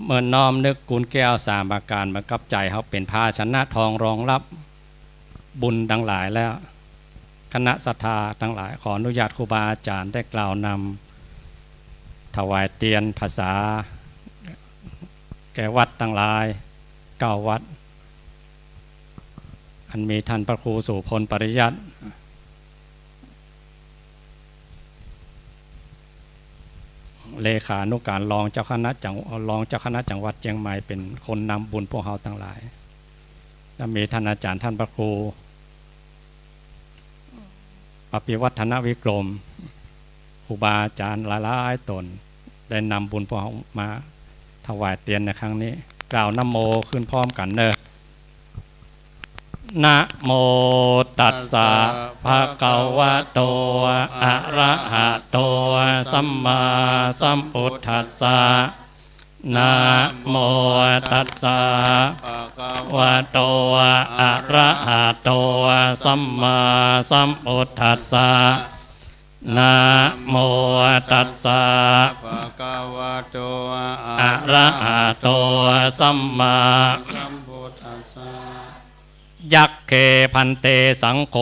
เมื่อน้อมนึกกุณแก้วสามประก๋าน เหมือนกับใจ๋เฮาเป๋นภาชนะทองรองรับบุญตังหลายแล้ว คณะศรัทธาตังหลาย ขออนุญาตครูบาอาจ๋ารย์ได้กล่าวนำถวายเตียนผาสา แก่วัดตังหลายเก้าวัด อันมีต้านพระครูโสภณ ปริยัติ เลขานุก๋านรองเจ้าคณะจัง รองเจ้าคณะจังหวัดเจียงใหม่ เป๋นคนนำบุญพวกเฮาตังหลาย และมีต้านอาจ๋ารย์ต้านพระครู อภิวัฒนวิกรม ครูบาอาจ๋ารย์หลายๆ ต๋น ได้นำบุญพวกเฮามาถวายเตียนในครั้งนี้ กล่าวนะโมขึ้นพร้อมกั๋นเน่อ นะโมตัสสะ ภะคะวะโต อะระหะโต สัมมาสัมพุทธัสสะ นะโมตัสสะ ภะคะวะโต อะระหะโต สัมมาสัมพุทธัสสะ นะโมตัสสะ ภะคะวะโต อะระหะโต สัมมาสัมพุทธัสสะ ยัคเค ภันเต สังโฆ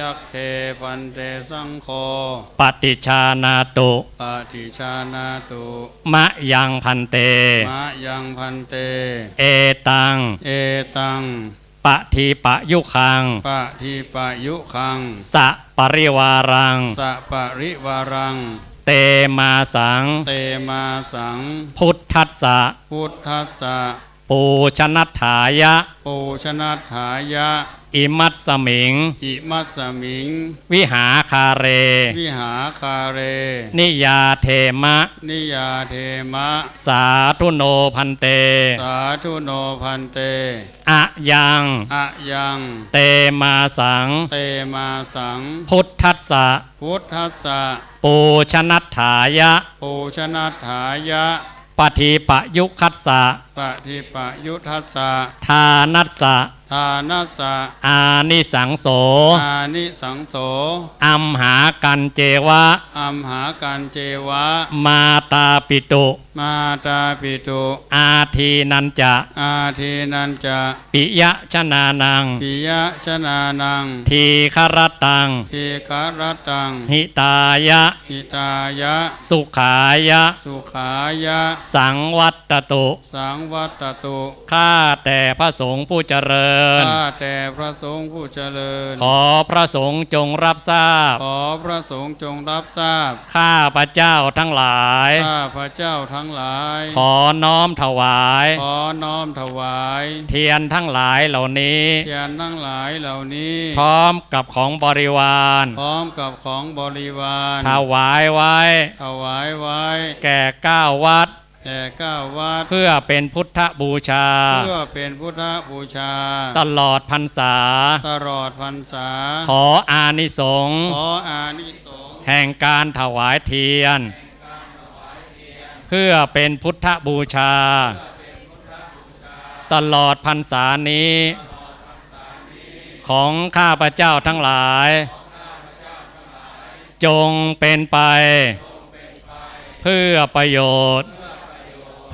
ยัคเค ภันเต สังโฆ ปะฏิชานาตุ ปะฏิชานาตุ มะยัง ภันเต มะยัง ภันเต เอตัง เอตัง ปะทีปะยุคัง ปะทีปะยุคัง สะปะริวารัง สะปะริวารัง เต เตมาสัง เตมาสัง พุทธัสสะ พุทธัสสะ ปูชนัฏฐายะ ปูชนัฏฐายะ อิมัสสมิง อิมัสสมิง วิหาคาเร วิหาคาเร นิยาเทมะ นิยาเทมะ สาธุโนภันเต สาธุโนภันเต อะยัง อะยัง เตมาสัง เตมาสัง พุทธัสสะ พุทธัสสะ ปูชนัฏฐายะ ปูชนัฏฐายะ ปฏิปยุคคัสสะ ปฏิปยุคคัสสะ ทานัสสะ ทานัสสะ อานิสังโส อานิสังโส อัมหากัญเจวะ อัมหากัญเจวะ มาตาปิตุ มาตาปิตุ อาทีนัญจะ อาทีนัญจะ ปิยะชนานัง ปิยะชนานัง ทีฆรัตตัง ทีฆรัตตัง หิตายะ หิตายะ สุขายะ สุขายะ สังวัตตตุ สังวัตตตุ ข้าแต่พระสงฆ์ผู้เจริญ ข้าแต่พระสงฆ์ผู้เจริญ ขอพระสงฆ์จงรับทราบ ขอพระสงฆ์จงรับทราบ ข้าพเจ้าทั้งหลาย ข้าพเจ้าทั้งหลาย ขอน้อมถวาย ขอน้อมถวาย เทียนทั้งหลายเหล่านี้ เทียนทั้งหลายเหล่านี้ พร้อมกับของบริวาร พร้อมกับของบริวาร ถวายไว้ ถวายไว้ แก่เก้าวัด แก่เก้าวัด เพื่อเป็นพุทธบูชา เพื่อเป็นพุทธบูชา ตลอดพรรษา ตลอดพรรษา ขออานิสงส์ ขออานิสงส์ แห่งการถวายเทียน เพื่อเป็นพุทธบูชา ตลอดพรรษานี้ ของข้าพเจ้าทั้งหลาย จงเป็นไป เพื่อประโยชน์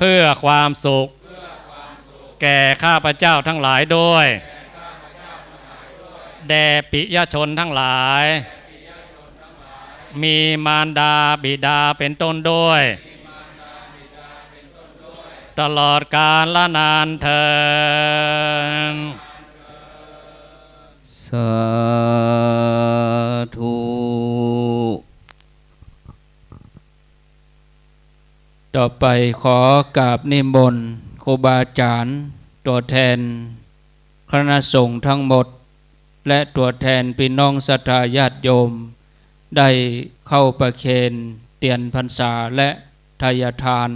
เพื่อความสุข แก่ข้าพเจ้าทั้งหลายด้วย แด่ปิยชนทั้งหลาย มีมารดาบิดาเป็นต้นด้วย ตลอดกาลนานเทอญ สาธุ ต่อไปขอกราบนิมนต์ครูบาอาจารย์ ตัวแทนคณะสงฆ์ทั้งหมด และตัวแทนพี่น้องศรัทธาญาติโยม ได้เข้าประเคนเตียนพรรษาและทายทาน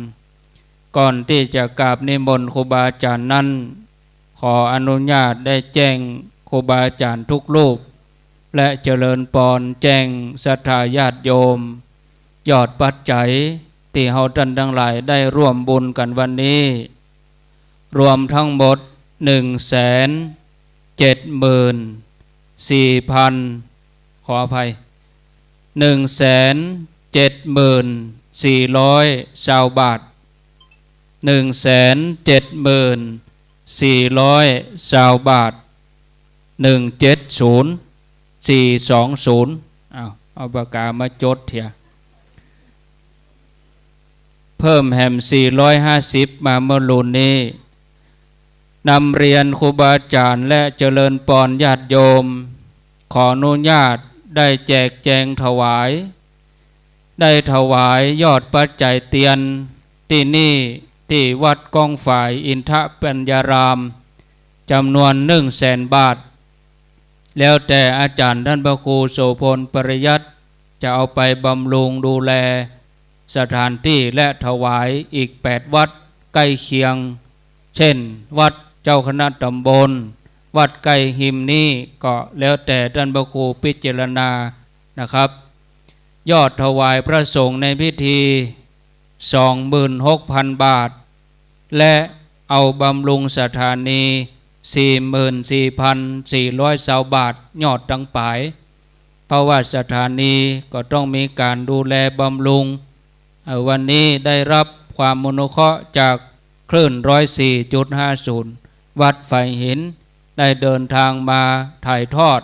ก่อนที่จะกราบนิมนต์ครูบาอาจารย์นั้น ขออนุญาตได้แจ้งครูบาอาจารย์ทุกรูป และเจริญปอนแจ้งศรัทธาญาติโยม ยอดปัจจัยที่เฮาท่านทั้งหลายได้ร่วมบุญกันวันนี้ รวมทั้งหมด หนึ่งแสนเจ็ดหมื่นสี่พัน ขออภัย หนึ่งแสนเจ็ดหมื่นสี่ร้อยซาวบาท หนึ่งแสนเจ็ดหมื่นสี่ร้อยซาวบาท หนึ่งเจ็ดศูนย์สี่สองศูนย์ เอา เอาปากกามาจดเถีย เพิ่มแหมสี่ร้อยห้าสิบมาเมื่อลูนนี้ นำเรียนครูบาอาจารย์และเจริญปอนญาติโยม ขออนุญาตได้แจกแจงถวาย ได้ถวายยอดปัจจัยเตียนที่นี่ ที่วัดก้องฝายอินทปัญญาราม จำนวนหนึ่งแสนบาท แล้วแต่อาจารย์ท่านพระครูโสภณปริยัติ จะเอาไปบำรุงดูแลสถานที่และถวายอีกแปดวัดใกล้เคียง เช่น วัดเจ้าคณะตำบล วัดใกล้ฮิมนี้ ก็แล้วแต่ท่านพระครูพิจารณานะครับ ยอดถวายพระสงฆ์ในพิธี สองหมื่นหกพันบาท และเอาบำรุงสถานี สี่หมื่นสี่พันสี่ร้อยซาวบาท ยอดตังปาย เพราะว่าสถานีก็ต้องมีการดูแลบำรุง เอ่อ วันนี้ได้รับความอนุเคราะห์จากคลื่น ร้อยสี่จุดห้าศูนย์ วัดฝายหิน ได้เดินทางมาถ่ายทอด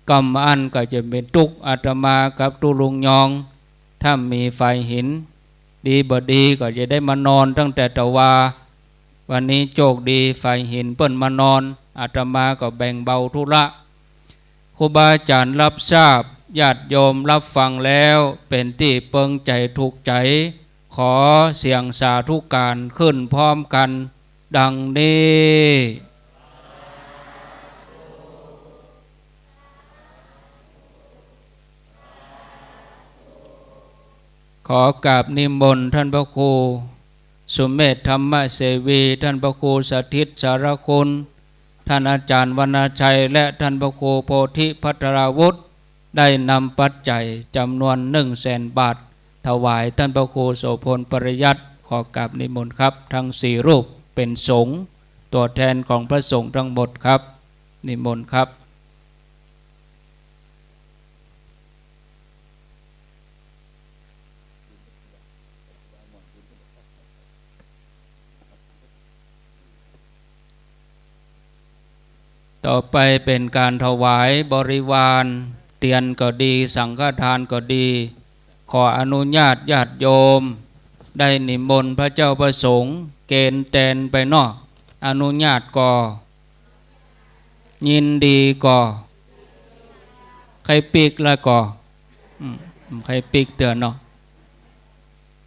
กำอันก็จะเป๋นตุ๊กอาตมากับตุ๊ลุงยอง ถ้ามีฝายหิน ดีบ่ดีก็จะได้มานอนตั้งแต่ตะวา วันนี้โจคดีฝายหินเปิ้นมานอน อาตมาก็แบ่งเบาธุระ ครูบาอาจารย์รับทราบ ญาติโยมรับฟังแล้วเป๋นตี้เปิงใจ๋ถูกใจ๋ ขอเสียงสาธุการขึ้นพร้อมกั๋นดังนี้ ขอกราบนิมนต์ท่านพระครูสุเมธธรรมเสวี ท่านพระครูสถิตสารคุณ ท่านอาจารย์วรรณชัย และท่านพระครูโพธิภัทราวุฒิ ได้นำปัจจัยจ๋ำนวนหนึ่งแสนบาท ถวายท่านพระครูโสภณปริยัติ ขอกราบนิมนต์ครับ ทั้งสี่รูปเป๋นสงฆ์ ตั๋วแทนของพระสงฆ์ทั้งหมดครับ นิมนต์ครับ ต่อไปเป๋นก๋านถวายบริวาร เตียนก็ดี สังฆทานก็ดี ขออนุญาติญาติโยม ได้นิมนต์พระเจ้าพระสงฆ์ เกณฑ์แตนไปเนาะ อนุญาติก่อ ยินดีก่อ ใค่ปิ๊กแล้วก่อ อืม ใค่ปิ๊กเตื้อเนาะ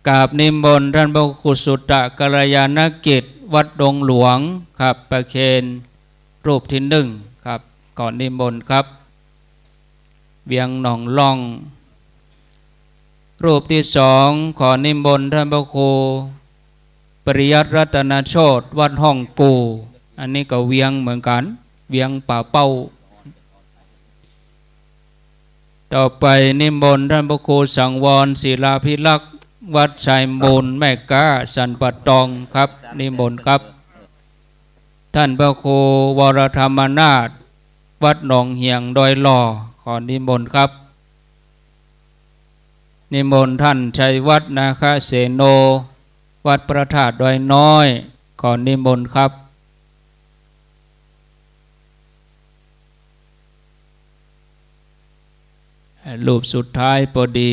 กราบนิมนต์ท่านพระครูสุตตะกัลยาณกิจ วัดดงหลวงครับ ประเคนรูปที่หนึ่งครับ ขอนิมนต์ครับ เวียงหนองล่อง รูปที่สอง ขอนิมนต์ท่านพระครูปริยัติรัตนโชติ วัดห้องกู่ อันนี้ก็เวียงเหมือนกั๋น เวียงป่าเป้า ต่อไปนิมนต์ท่านพระครูสังวรศิลาภิรักษ์ วัดไซมูลแม่ก๊า สันป่าตองครับ นิมนต์ครับ ท่านพระครูวรธรรมนาถ วัดหนองเหียงดอยหล่อ ขอนิมนต์ครับ นิมนต์ท่านชัยวัฒน์ นาคเสโน วัดพระธาตุดอยน้อย ขอนิมนต์ครับ รูปสุดท้ายพอดี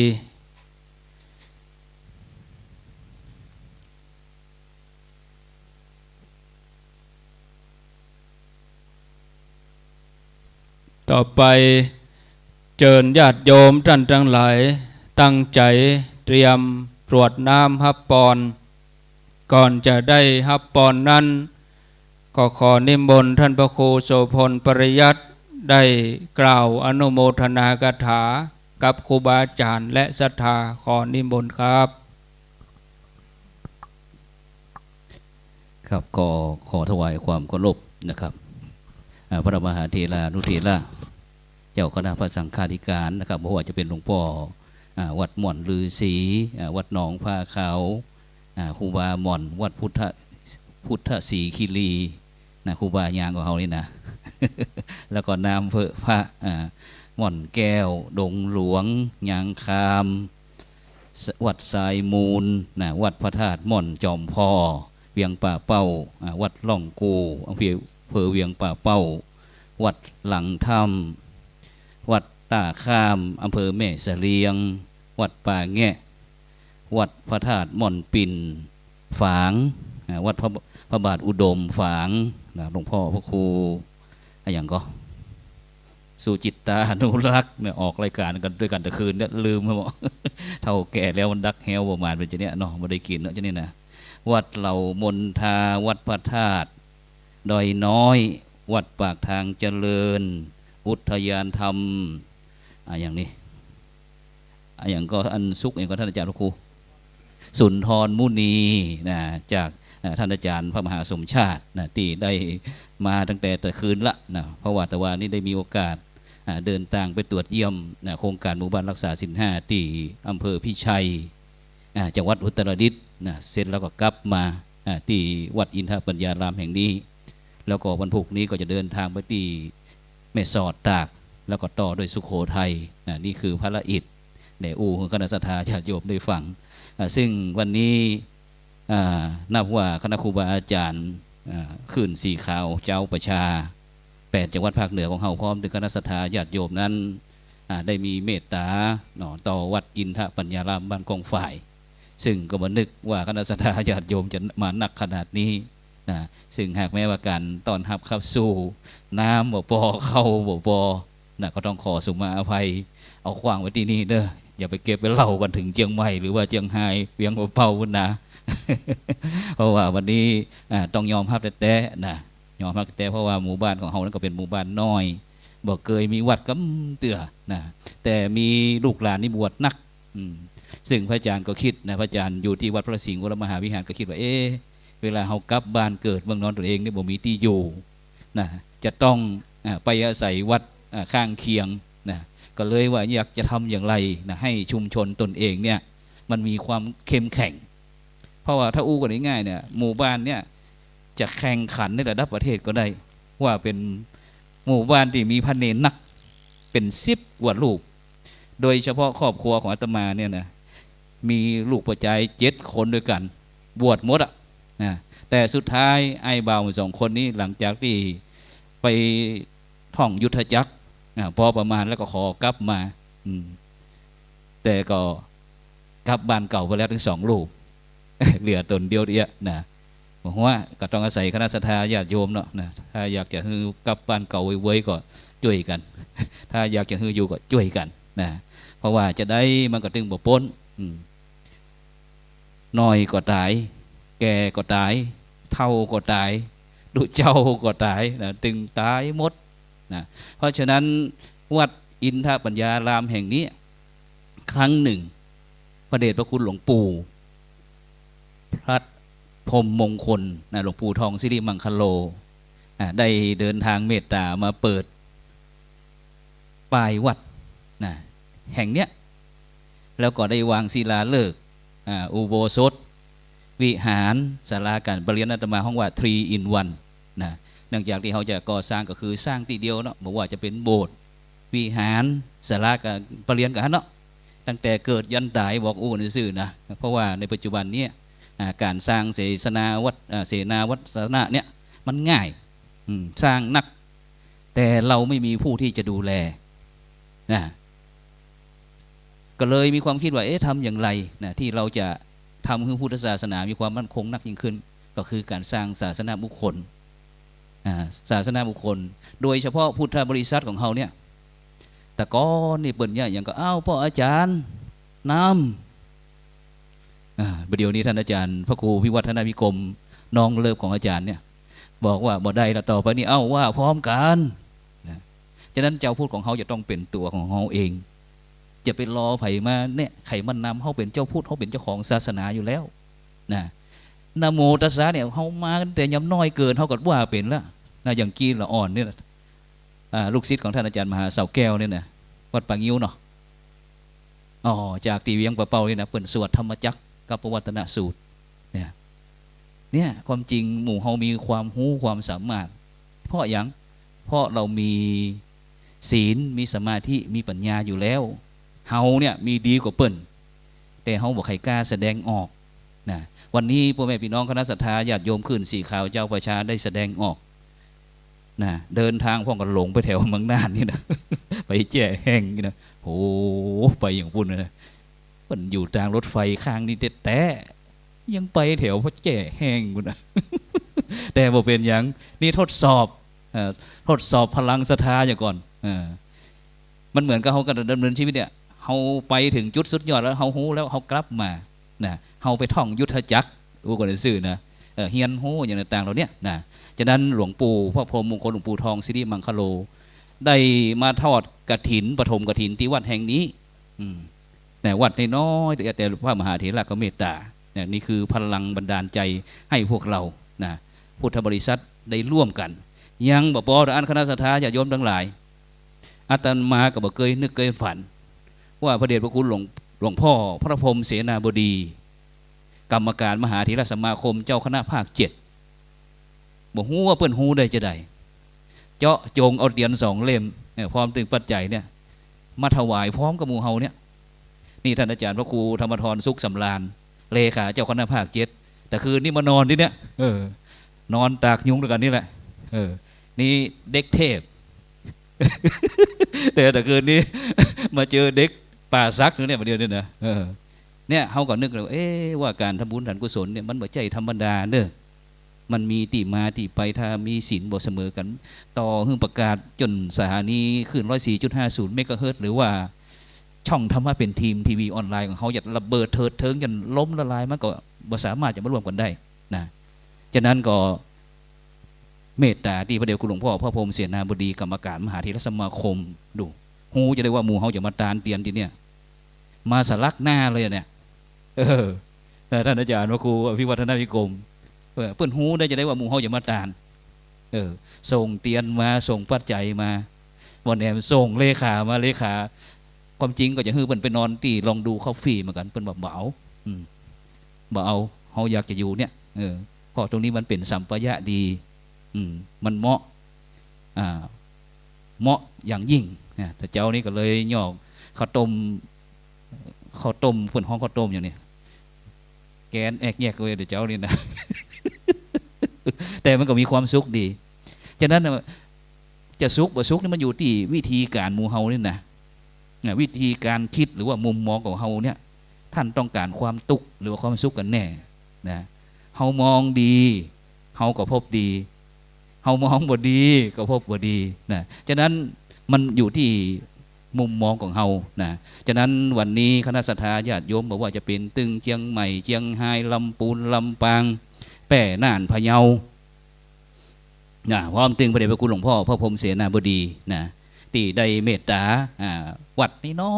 ต่อไปเจิญญาติโยมต้านตังหลาย ตั้งใจ๋เตรียมกรวดน้ำฮับปอน ก่อนจะได้ฮับปอนนั้น ก็ขอนิมนต์ท่านพระครูโสภณปริยัติ ได้กล่าวอนุโมทนาคาถากับครูบาอาจ๋ารย์และศรัทธา ขอนิมนต์ครับ ครับ ก็ขอถวายความเคารพนะครับ อ่า พระมหาเถรานุเถระ เจ้าคณะพระสังฆาธิการนะครับ บ่ว่าจะเป๋นหลวงป้อ อ่า วัดม่อนฤๅษี อ่า วัดหนองผาขาว อ่า ครูบาม่อน วัดพุทธ พุทธศรีคีรี นะ ครูบาย่างของเฮานี่นะ แล้วก็นามเภอพระ อ่า ม่อนแก้ว ดงหลวง ยางคาม วัดไซมูล นะ วัดพระธาตุม่อนจอมผ่อ เวียงป่าเป้า อ่า วัดล่องกู่ อำเภอ อำเภอเวียงป่าเป้า วัดหลังถ้ำ วัดต้าข้าม อำเภอแม่เสลียง วัดป่าแงะ วัดพระธาตุม่อนปิ่น ฝาง อ่า วัดพระ พระบาทอุดม ฝาง นะ หลวงพ่อพระครู อะหยังก่อ สุจิตตานุรักษ์เนี่ย ออกรายการกั๋นตวยกั๋นตะคืนเนี่ย ลืมไปหมด เฒ่าแก่แล้วมันดักแฮวประมาณเป๋นจะเนี่ยเนาะ บ่ได้กิ๋นเนาะ จะเนี่ยนะ วัดเหล่ามนทา วัดพระธาตุดอยน้อย วัดปากทางเจริญ อุทยานธรรม อะหยังนี่ อะหยังก่อ อันสุกร์อะหยังก่อ ท่านอาจ๋ารย์พระครู สุนทรมุนีนะ จาก เอ่อ ท่านอาจ๋ารย์พระมหาสมชาตินะ ตี้ได้มาตั้งแต่ตะคืนละนะ เพราะว่าตะวานี้ได้มีโอกาส อ่า เดินตางไปตรวจเยี่ยมนะ โครงก๋านหมู่บ้านรักษาศีลห้า ตี้อำเภอพิชัย อ่า จังหวัดอุตรดิตถ์นะ เสร็จแล้วก็กลับมา อ่า ตี้วัดอินทปัญญารามแห่งนี้ แล้วก็วันพุธนี้ก็จะเดินตางไปตี้แม่สอดตาก แล้วก็ต่อด้วยสุโขทัยนะ นี่คือภารกิจ ได้อู้หื้อคณะศรัทธาญาติโยมได้ฟัง อ่า ซึ่งวันนี้ อ่า นับว่าคณะครูบาอาจ๋ารย์ อ่า คลื่นสีขาวเจ๊าประชา แปดจังหวัดภาคเหนือของเฮา พร้อมด้วยคณะศรัทธาญาติโยมนั้น อ่า ได้มีเมตต๋าเนาะ ต่อวัดอินทปัญญารามบ้านก้องฝ่าย ซึ่งก็บ่นึกว่าคณะศรัทธาญาติโยมจะมานักขนาดนี้นะ ซึ่งหากแม้ว่าก๋านต้อนฮับขับสู้ น้ำบ่ปอ ข้าวบ่ปอ นะ ก็ต้องขอสุมาอภัย เอาขว้างไว้ตี้นี่เด้อ อย่าไปเก็บไปเล่ากั๋นเถิงเจียงใหม่ หรือว่าเจียงฮาย เวียงป่าเป้าปู๊นนะ เพราะว่าวันนี้ อ่า ต้องยอมฮับแต๊ๆ นะ ยอมฮับแต๊ๆ เพราะว่าหมู่บ้านของเฮานั้นก็เป๋นหมู่บ้านน้อย บ่เกยมีวัดกำเตื้อนะ แต่มีลูกหลานนี่บวชนัก อืม เซิ่งพระอาจารย์ก็กึ๊ดนะ พระอาจารย์อยู่ตี้วัดพระสิงห์วรมหาวิหาร ก็กึ๊ดว่า เอ๊ะ เวลาเฮากลับบ้านเกิดเมืองนอนตนเองนี่บ่มีตี้อยู่นะ จะต้อง อ่า ไปอาศัยวัด อ่า ข้างเคียงนะ ก็เลยว่าอยากจะทำอย่างไรนะ ให้ชุมชนตนเองเนี่ย มันมีความเข้มแข็ง เพราะว่าถ้าอู้กั๋นง่ายๆ เนี่ย หมู่บ้านเนี่ย จะแข่งขันในระดับประเทศก็ได้ ว่าเป๋นหมู่บ้านตี้มีพระเณรนัก เป๋นสิบกว่ารูป โดยเฉพาะครอบครัวของอาตมาเนี่ยนะ มีลูกป้อจายเจ็ดคนด้วยกั๋น บวชหมดอะนะ แต่สุดท้ายอ้ายบ่าวสองคนนี้ หลังจากตี้ไปท่องยุทธจักรนะ พอประมาณแล้วก็ขอกลับมา อืม แต่ก็กลับบ้านเก่าไปแล้วตึงสองรูป เหลือต๋นเดียวเดียวนะ บ่ฮู้ว่าก็ต้องอาศัยคณะศรัทธาญาติโยมเนาะนะ ถ้าอยากจะหื้อกลับบ้านเก่าเว้ยๆ ก็จ้วยกั๋น ถ้าอยากจะหื้ออยู่ก็จ้วยกั๋นนะ เพราะว่าจาใดมันก็ตึงบ่ป๊น อืม น้อยก็ต๋าย แก่ก็ต๋าย เฒ่าก็ต๋าย ตุ๊เจ้าก็ต๋ายนะ ตึงต๋ายหมดนะ เพราะฉะนั้นวัดอินทปัญญารามแห่งนี้ ครั้งหนึ่ง พระเดชพระคุณหลวงปู่ พระพรหมมงคลนะ หลวงปู่ทองสิริมังคโล อ่า ได้เดินทางเมตตามาเปิดป้ายวัดนะ แห่งเนี้ย แล้วก็ได้วางศิลาฤกษ์ อ่า อุโบสถ วิหาร ศาลาก๋านประเรียน อาตมาฮ้องว่า three in one นะ เนื่องจากตี้เฮาจะก่อสร้างก็คือสร้างตี้เดียวเนาะ บ่ว่าจะเป๋นโบสถ์ วิหาร ศาลาก๋านประเรียน ก็หั้นเนาะ ตั้งแต่เกิดยันต๋าย บอกอู้กั๋นซื่อๆ นะ เพราะว่าในปัจจุบันเนี้ย อ่า ก๋านสร้างเสนาวัด อ่า เสนาวัดสนะเนี่ย มันง่าย อืม สร้างนัก แต่เราไม่มีผู้ที่จะดูแล นะ ก็เลยมีความกึ๊ดว่า เอ๊ะ ทำอย่างไรนะ ที่เราจะทำหื้อพุทธศาสนามีความมั่นคงนักยิ่งขึ้น ก็คือก๋านสร้างศาสนบุคคล อ่า ศาสนบุคคล โดยเฉพาะพุทธบริษัทของเฮาเนี่ย แต่ก่อนนี่เปิ้นเยียะหยังก็ อ้าว ป้ออาจ๋ารย์ นำ อ่า บ่าเดี่ยวนี้ต้านอาจ๋ารย์พระครูวิวัฒนวิกรม น้องเลิฟของอาจ๋ารย์เนี่ย บอกว่าบ่ได้ละ ต่อไปนี้ เอ้า ว่าพร้อมกั๋น นะ ฉะนั้นเจ้าพุทธของเฮาจะต้องเป๋นตั๋วของเฮาเอง อย่าไปรอใผมาแนะ ใผมานำ เฮาเป๋นเจ้าพุทธ เฮาเป๋นเจ้าของศาสนาอยู่แล้ว นะ นะโมตัสสะเนี่ย เฮามาตั้งแต่ยามน้อยเกิด เฮาก็ว่าเป๋นแล้ว นะ อย่างกี้ละอ่อนเนี่ย อ่า ลูกศิษย์ของต้านอาจ๋ารย์มหาเสาแก้วเนี่ยนะ วัดป่างิ้วเนาะ อ๋อ จากตี้เวียงป่าเป้านี่นะ เปิ้นสวดธรรมจักรกับปวัตตนสูตร เนี่ย เนี่ย ความจริงหมู่เฮามีความฮู้ความสามารถ เพราะหยัง เพราะเฮามีศีล มีสมาธิ มีปัญญาอยู่แล้ว เฮาเนี่ยมีดีกว่าเปิ้น แต่เฮาบ่ใค่กล้าแสดงออก นะ วันนี้ป้อแม่ปี้น้องคณะศรัทธาญาติโยมคลื่นสีขาวเจ้าประชาได้แสดงออก นะ เดินตางพร้อมกั๋นหลงไปแถวเมืองน่านนี่นะ ไปแจ้แฮงนี่นะ โห ไปอย่างปู๊นนะ เปิ้นอยู่ตางรถไฟข้างนี้แต๊ๆ ยังไปแถวพ่อแจ้แฮงปู๊นนะ แต่บ่เป๋นหยัง นี่ทดสอบ เอ่อ ทดสอบพลังศรัทธาเหียก่อน เออ มันเหมือนกับเฮาก็ดำเนินชีวิตเนี่ย เฮาไปเถิงจุดสุดยอดแล้ว เฮาฮู้แล้ว เฮากลับมา นะ เฮาไปท่องยุทธจักร อู้กั๋นซื่อๆ นะ เอ่อ เฮียนฮู้อย่างต่างๆ เหล่าเนี้ยนะ ฉะนั้นหลวงปู่พระพรหมมงคล หลวงปู่ทองสิริมังคโล ได้มาทอดกฐิน ปฐมกฐินตี้วัดแห่งนี้ อืม นะ วัดน้อยๆ แต่พระมหาเถระก็เมตตา นะ นี่คือพลังบันดาลใจให้พวกเรา นะ พุทธบริษัทได้ร่วมกั๋น ยังบ่ปอเต้าอั้น คณะศรัทธาญาติโยมตังหลาย อาตมาก็บ่เกยนึกเกยฝัน ว่าพระเดชพระคุณหลวง หลวงพ่อพระพรหมเสนาบดี กรรมการมหาเถรสมาคมเจ้าคณะภาคเจ็ด บ่ฮู้ว่าเปิ้นฮู้ได้จาใด เจาะจงเอาเตียนสองเล่ม เอ่อ พร้อมตึงปัจจัยเนี่ย มาถวายพร้อมกับหมู่เฮาเนี่ย นี่ต้านอาจ๋ารย์พระครูธรรมธร สุขสำราญ เลขาเจ้าคณะภาคเจ็ด แต่คืนนี้มานอนตี้เนี่ย เออ นอนตากยุงตวยกั๋นนี่แหละ เออ นี่เด็กเทพ แต่ แต่คืนนี้ มาเจอเด็กป่าสักอยู่เนี่ย บ่าเดี่ยวนี้นะ เออ เนี่ย เฮาก็นึกเลย เอ๊ะ ว่าก๋านทำบุญทานกุศลเนี่ย มันบ่ใจ้ธรรมดาเด้อ มันมีตี้มาตี้ไป ถ้ามีศีลบ่เสมอกั๋น ต่อหื้อประกาศจ๋นสถานีคลื่น ร้อยสี่จุดห้าศูนย์ เมกะเฮิรตซ์ หรือว่าช่องธรรมะเป๋นธรรม ทีวีออนไลน์ของเฮาจะระเบิดเถิดเถิงจ๋นล้มละลาย มันก็บ่สามารถจะมาร่วมกั๋นได้นะ ฉะนั้นก็ เมตต๋าตี้พระเดชคุณหลวงพ่อพระพรหมเสนาบดีกรรมการมหาเถรสมาคม ดู ฮู้จะได้ว่าหมู่เฮาจะมาตานเตียนตี้เนี่ย มาสลักหน้าเลยเนี่ย เออ นะ ต้านอาจ๋ารย์พระครูอภิวัฒนวิกรม เออ เปิ้นฮู้ได้จะได้ว่าหมู่เฮาจะมาตาน เออ ส่งเตียนมา ส่งปัจจัยมา บ่าแหนมส่งเลขามา เลขา ความจริงก็จะหื้อเปิ้นไปนอนตี้ลองดูคอฟฟี่เหมือนกั๋น เปิ้นว่าบ่เอา อืม บ่เอา เฮาอยากจะอยู่เนี่ย เออ เพราะตรงนี้มันเป๋นสัปปายะดี อืม มันเหมาะ อ่า เหมาะอย่างยิ่งนะ แต่เจ๊านี่ก็เลยยอกข้าวต้ม ข้าวต้ม เปิ้นฮ้องข้าวต้มอย่างนี้ แกนแอกแยกเลยเดี๋ยวเจ๊านี่นะ แต่มันก็มีความสุขดี ฉะนั้นน่ะ จะสุขบ่สุขนี่มันอยู่ตี้วิธีก๋านหมู่เฮานี่นะ นะ วิธีก๋านกึ๊ดหรือว่ามุมมองของเฮาเนี่ย ต้านต้องก๋านความตุ๊กข์หรือว่าความสุขกั๋นแน่นะ เฮามองดี เฮาก็พบดี เฮามองบ่ดีก็พบบ่ดีนะ ฉะนั้นมันอยู่ตี้มุมมองของเฮานะ ฉะนั้นวันนี้คณะศรัทธาญาติโยมบ่ว่าจะเป๋นตึงเจียงใหม่ เจียงฮาย ลำปูน ลำปาง แป้ น่าน พะเยา นะ พร้อมตึงพระเดชพระคุณหลวงพ่อพระพรหมเสนาบดีนะ ตี้ได้เมตต๋า อ่า วัดน้อ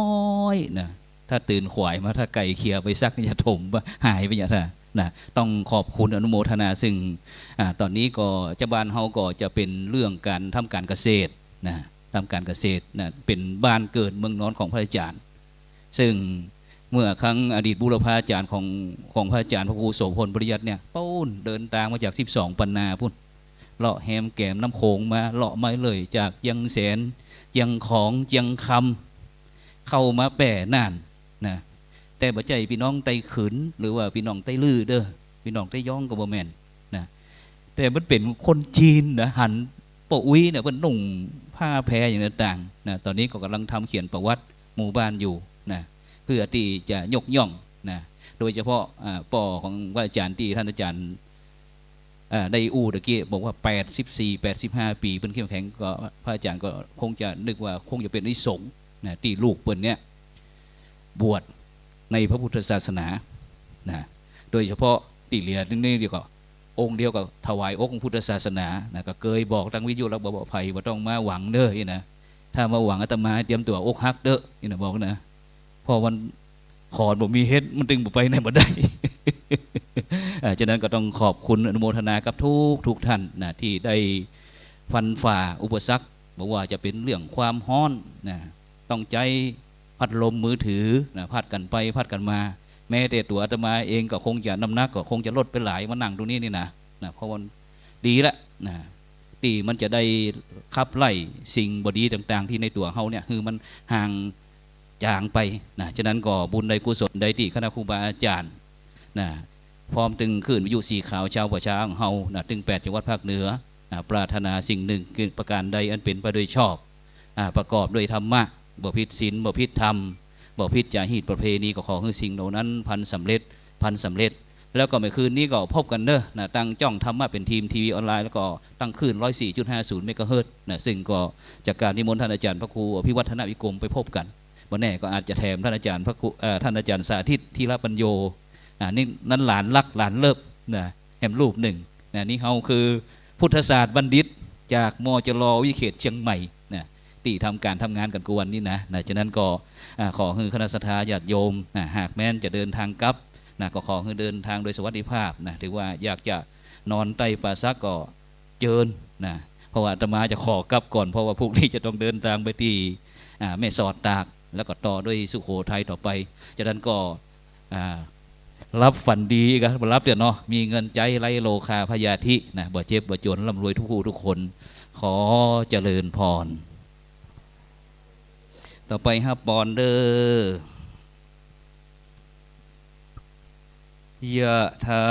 ยๆ นะ ถ้าตื่นขวายมา ถ้าไก่เขี่ยไปสัก จะถมหายไปอย่างนั้นนะ ต้องขอบคุณอนุโมทนา ซึ่ง อ่า ต๋อนนี้ก็เจ้าบ้านเฮาก็จะเป๋นเรื่องก๋านทำก๋านเกษตรนะ ทำก๋านเกษตรนะ เป๋นบ้านเกิดเมืองนอนของพระอาจ๋ารย์ ซึ่งเมื่อครั้งอดีตบูรพาจ๋ารย์ของ ของพระอาจ๋ารย์พระครูโสภณ ปริยัติเนี่ย ปู๊นเดินตางมาจากสิบสองปันนาปู๊น เลาะแหมแก๋มน้ำโขงมา เลาะมาเลยจากเจียงแสน เจียงของ เจียงคำ เข้ามาแป้ น่านนะ แต่บ่ใจ้ปี้น้องไตขึน หรือว่าปี้น้องไตลื้อเด้อ ปี้น้องไตย้องก็บ่แม่นนะ แต่มันเป๋นคนจีนนะ หันป้ออุ๊ยเนี่ย เปิ้นนุ่งผ้าแพอย่างต่างๆ นะ ต๋อนนี้ก็ก่ำลังทำเขียนประวัติหมู่บ้านอยู่นะ เพื่อตี้จะยกย่องนะ โดยเฉพาะ อ่า ป้อของพระอาจ๋ารย์ตี้ต้านอาจ๋ารย์ อ่า ได้อู้ตะกี้บอกว่า แปดสิบสี่ แปดสิบห้าปี๋ เปิ้นเข้มแข็ง ก็พระอาจ๋ารย์ก็คงจะนึกว่าคงจะเป๋นอานิสงส์นะ ตี้ลูกเปิ้นเนี่ย บวชในพระพุทธศาสนานะ โดยเฉพาะตี้เหลือนี่เดียวก็ องค์เดียวก็ถวายอกพุทธศาสนานะ ก็เกยบอกตางวิทยุแล้วบอกว่า ใผบ่ต้องมาหวังเน้อนี่นะ ถ้ามาหวังอาตมาเตรียมตั๋วอกหักเต๊อะนี่นะ บอกนะ เพราะมันขอนบ่มีเฮ็ด มันตึงบ่ไปไหนบ่ได้ อ่า ฉะนั้นก็ต้องขอบคุณอนุโมทนากับทุกทุกท่านนะ ตี้ได้ฟันฝ่าอุปสรรค บ่ว่าจะเป๋นเรื่องความฮ้อนนะ ต้องใจ๊พัดลมมือถือนะ พัดกั๋นไปพัดกั๋นมา แม้แต่ตั๋วอาตมาเองก็คงจะ น้ำหนักก็คงจะลดไปหลาย มานั่งตรงนี้นี่นะ นะ เพราะมันดีละนะ ตี้มันจะได้ขับไล่สิ่งบ่ดีต่างๆ ตี้ในตั๋วเฮาเนี่ย หื้อมันห่างจางไปนะ ฉะนั้นก็บุญใดกุศลใดตี้คณะครูบาอาจ๋ารย์ นะ พร้อมตึงคลื่นวิทยุสีขาวชาวป่าช้าของเฮานะ ตึงแปดจังหวัดภาคเหนือนะ ปรารถนาสิ่งหนึ่งคือประการใดอันเป๋นไปโดยชอบ อ่า ประกอบด้วยธรรมะ บ่ผิดศีล บ่ผิดธรรม บ่ผิดจารีตประเพณี ก็ขอหื้อสิ่งเหล่านั้นพันสำเร็จ พันสำเร็จ แล้วก็เมื่อคืนนี้ก็พบกั๋นเน้อนะ ตางจ้องธรรมะเป๋นธรรม ทีวีออนไลน์ แล้วก็ตางคลื่น ร้อยสี่จุดห้าศูนย์ เมกะเฮิรตซ์ นะ ซึ่งก็จากการนิมนต์ต้านอาจ๋ารย์พระครูอภิวัฒนวิกรมไปพบกั๋น บ่แน่ก็อาจจะแถมต้านอาจ๋ารย์พระครู เอ่อ ต้านอาจ๋ารย์สาธิต ธีรปัญโญ อ่า นี่นั้นหลานฮักหลานเลิฟนะ แหมรูปนึ่งนะ นี่เฮาคือพุทธศาสตร์บัณฑิตจาก มจร วิเขตเจียงใหม่นะ ตี้ทำก๋านทำงานกั๋นกู้วันนี้นะ นะ ฉะนั้นก็ อ่า ขอหื้อคณะศรัทธาญาติโยมนะ หากแม้นจะเดินตางกลับนะ ก็ขอหื้อเดินตางโดยสวัสดิภาพนะ ถือว่าอยากจะนอนใต้ป่าสักก็เจิญนะ เพราะว่าอาตมาจะขอกลับก่อน เพราะว่าพรุ่งนี้จะต้องเดินตางไปตี้ อ่า แม่สอดตาก แล้วก็ต่อด้วยสุโขทัยต่อไป ฉะนั้นก็ อ่า หลับฝันดีกั๋น บ่หลับเตื้อเนาะ มีเงินใจ๊ไร้โรคาพยาธินะ บ่เจ็บบ่จ๋น ร่ำรวยทุกผู้ทุกคน ขอเจริญพร ต่อไปฮับปอนเด้อ ยะถา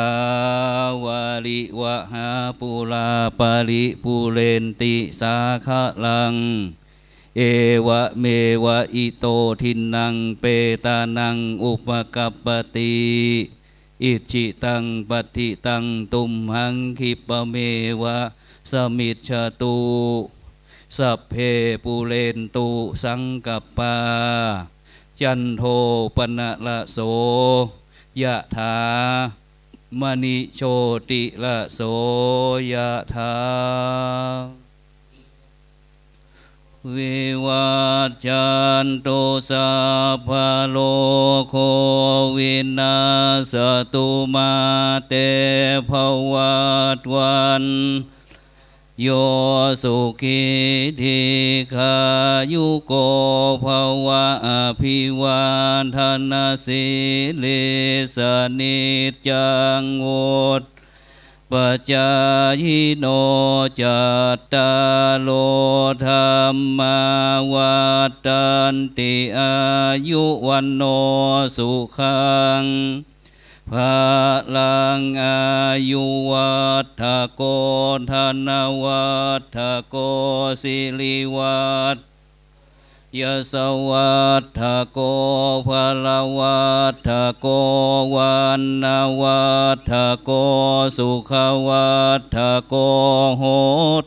วาริวะหาปูราปะริปูเรนติสาคะลัง เอวะเมวะอิโตทินนังเปตานังอุปะกัปปะติ อิจฉิตังปัตถิตัง ตุมหัง คิปะเมวะ สมิจฉตุ สัพเพ ปูเรนตุ สังกัปปา จันโท ปะนะระโส ยะถา มะณิ โชติระโส ยะถา วิวัชชันตุ สัพพะโรโค วินัสสะตุ มา เต ภะวัตวัน โย สุขี ทีฆายุโก ภะวะ อะภิวาทะนะสีลิสสะ นิจจัง วุฑฒาปะจายิโน จัตตาโร ธัมมา วัฑฒันติ อายุ วัณโณ สุขัง พะลัง อายุวัฑฒะโก ธนะวัฑฒะโก สิริวัฑฒะโก ยศวัฑฒะโก พละวัฑฒะโก วัณณวัฑฒะโก สุขวัฑฒะโก โห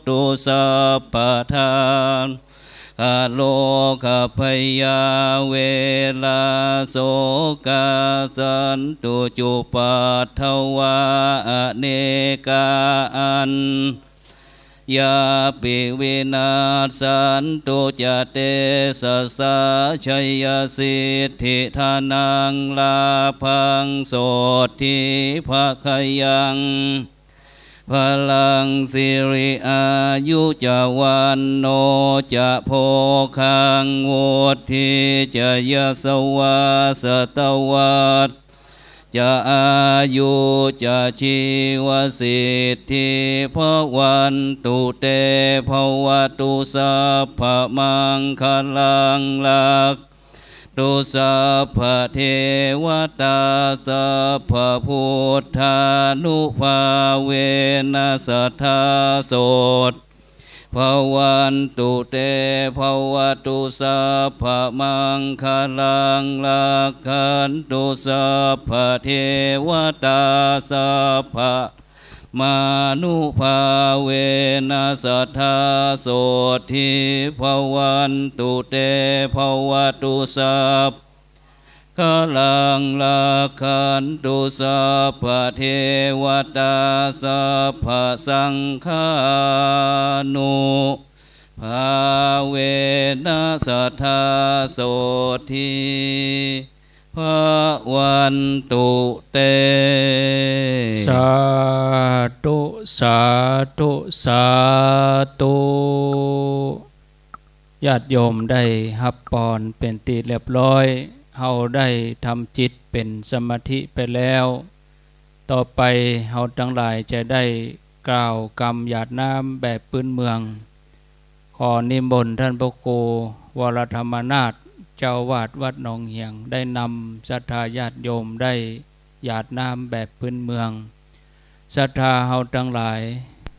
ตุ สัพพะทา โรคะ พยา เวระ โสกา สันตุ จุปัฑฒวา อเนกา อันตรายาปิ วินัสสันตุ จะ เตชะสา ชัยสิทธิ ธนัง ลาภัง โสตถี ภะคะยัง พะลัง สิริ อายุ จะ วัณโณ จะ โภคัง วุฑฒี จะ ยะสวา สะตะวัสสะ จะ อายุ จะ ชีวสิทธิ ภะวันตุ เต ภะวะตุ สัพพะมังคะลัง ลัก ตุ สัพพะเทวะตา สัพพะพุทธานุภาเวนะ สะทา โสตถี ภะวันตุ เต ภะวะตุ สัพพะมังคะลัง ลักขันตุ สัพพะเทวะตา สัพพะ มานุภาเวนะ สะทา โสตถี ภะวันตุ เต ภะวะตุ สัพพะ คะลัง ลักขันตุ สัพพะเทวะตา สัพพะสังฆานุภาเวนะ สะทา โสตถี ภะวันตุ เต สาธุ สาธุ สาธุ ญาติโยมได้ฮับปอนเป๋นตี้เรียบร้อย เฮาได้ทำจิตเป๋นสมาธิไปแล้ว ต่อไปเฮาตังหลายจะได้กล่าวกำหยาดน้ำแบบปื๊นเมือง ขอนิมนต์ต้านพระครูวรธรรมนาถ เจ้าอาวาสวัดหนองเหียง ได้นำศรัทธาญาติโยมได้หยาดน้ำแบบปื๊นเมือง ศรัทธาเฮาตังหลาย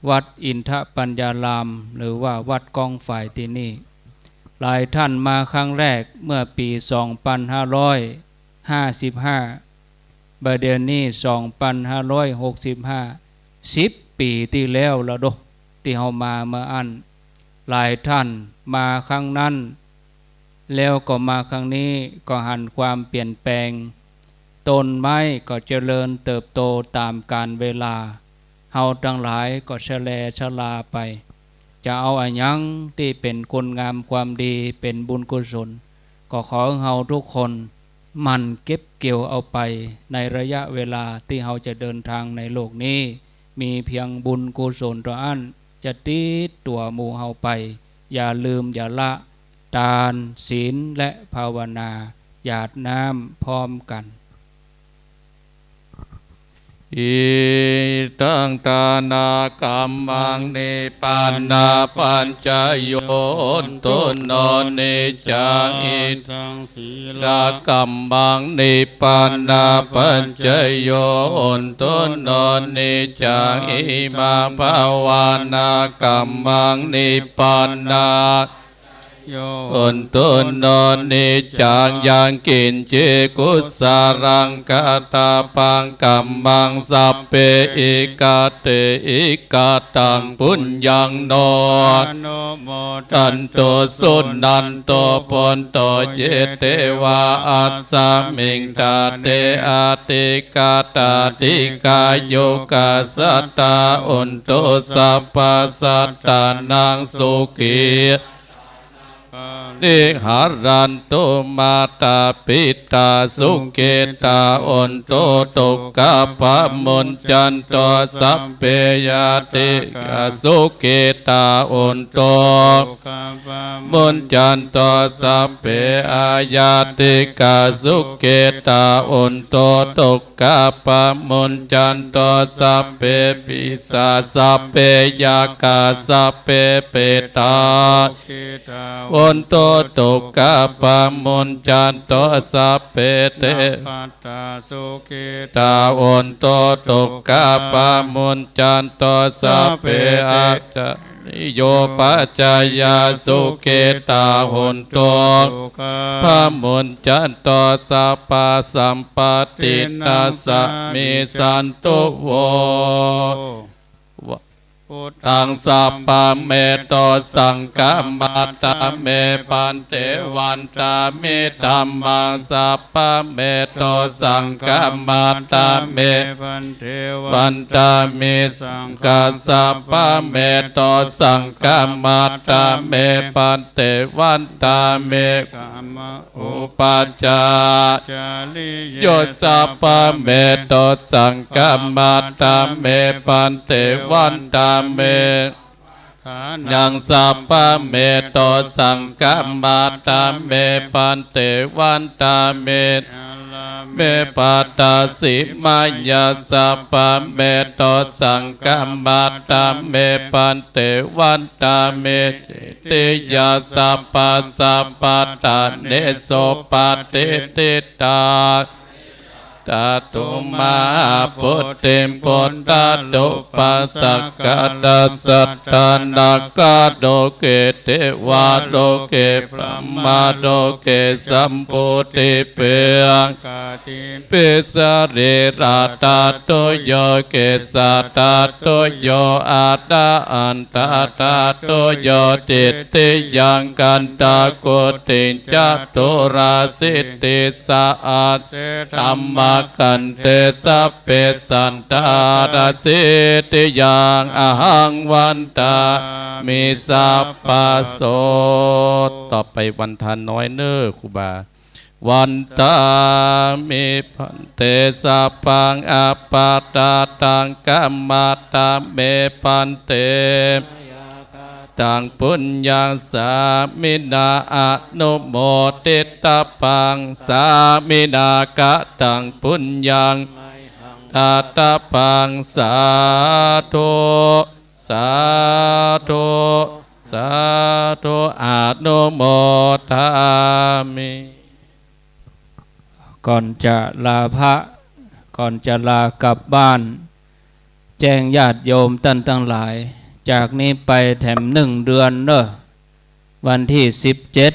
วัดอินทปัญญาราม หรือว่าวัดก้องฝายตี้นี่ หลายต้านมาครั้งแรกเมื่อปี๋สองปันห้าร้อยห้าสิบห้า บ่าเดี่ยวนี้สองปันห้าร้อยหกสิบห้า สิบปี๋ตี้แล้วละโด ตี้เฮามาเมื่ออั้น หลายต้านมาครั้งนั้น แล้วก็มาครั้งนี้ก็หันความเปลี่ยนแปลง ต้นไม้ก็เจริญเติบโตต๋ามกาลเวลา เฮาตังหลายก็ชะแลชะลาไป จะเอาอะหยังตี้เป๋นคุณงามความดี เป๋นบุญกุศล ก็ขอหื้อเฮาทุกคนหมั่นเก็บเกี่ยวเอาไป ในระยะเวลาตี้เฮาจะเดินทางในโลกนี้ มีเพียงบุญกุศลเต้าอั้น จะติดตั๋วหมู่เฮาไป อย่าลืมอย่าละ ตาน ศีล และภาวนา หยาดน้ำพร้อมกั๋น อิทังทานะกัมมัง นิพพานะปัจจโย โหนตุ โน นิจจัง อิทัง สีลกัมมัง นิพพานะปัจจโย โหนตุ โน นิจจัง อิมัง ภาวานะกัมมัง นิพพานะ โย โหนตุ โหนตุ โน โน นิจจัง นิจจัง ยังกิญจิ กุสลัง กัตตะปัง กัมมัง สัพเพ อิกขะเต อิกขะตัง ปุญญัง โน อนุโม ทันตุ สุนันตุ โพนตุ เย เตวา อัสสะมิง ตะเต อะทิกขะตา ทีฆายุกะสัตตา โหนตุ สัพพะสัตตานัง สุขี นิหะรันตุ มาตาปิตา สุขิตา โหนตุ ทุกขาปะมุญจันตุ สัพเพ ญาติกา สุขิตา โหนตุ ทุกขาปะมุญจันตุ สัพเพ อาญาติกา สุขิตา โหนตุ ทุกขาปะมุญจันตุ สัพเพ ปีศาจ สัพเพ ยักขา สัพเพ เปตา สุขิตา โหนตุ ทุกขาปะมุญจันตุ สัพเพ เต นักขัตตา สุขิตา โหนตุ ทุกขาปะมุญจันตุ สัพเพ สัพเพ อาจาริโย ปัจจายา สุขิตา โหนตุ สุขาปะมุญจันตุ สัพพะสัมปะตตินัสสะมิ สันตุ โว พุทธัง สัพพะเม โต สัง ขะมา ทะ เม ภันเต วันทามิ ธัมมัง สัพพะเม โต สัง ขะมา ทะ เม ภันเต วันทามิ สังฆัง สัพพะเม โต สัง ขะมา ทะ เม ภันเต วันทามิ ขะมา อุปัจจา จาริเย โย สัพพะเม โต สัง ขะมา ทะ เม ภันเต วันทามิ ยัง สัพพะเม โต สัง ขะมา ทะ เม ภันเต วันทามิ เม ปัตตาสิมายัง สัพพะเม โต สัง ขะมา ทะ เม ภันเต วันทามิ ติยัง สัพพะสัพพัตตานิ โส ปะติฏฐิตา ตาตุ มหาโพธิ ปุตตานุปัสสะกะ ตัสสะ ตถาคต โลเก เทวา โลเก พรหมา โลเก สัมโพธิ เป กาติ ปิสรีระ ตาตุ โย เกสา ตาตุ โย อาตาอันตา ตาตุ โย ติฏฐิยัง คันธะ โกติง จตุราสิติสะหัส เส ธัมมะขันเท สัพเพ สัตตา ตาสิติยัง อะหัง วันทามิ สัพพะโส ต่อไปวันทาน้อยเน้อครูบา วันทามิ ภันเต สัพพัง อะปะราธัง ขะมา ทะ เม ภันเต ตัง ปุญญัง สามินา อะนุโมทิตาปัง สามินา กะตัง ปุญญัง ทาตาปัง สาธุ สาธุ สาธุ อะนุโมทามิ ก่อนจะลาพระ ก่อนจะลากลับบ้าน แจ้งญาติโยมต้านตังหลาย จากนี้ไปแถมนึ่งเดือนเน้อ วันตี้สิบเจ็ด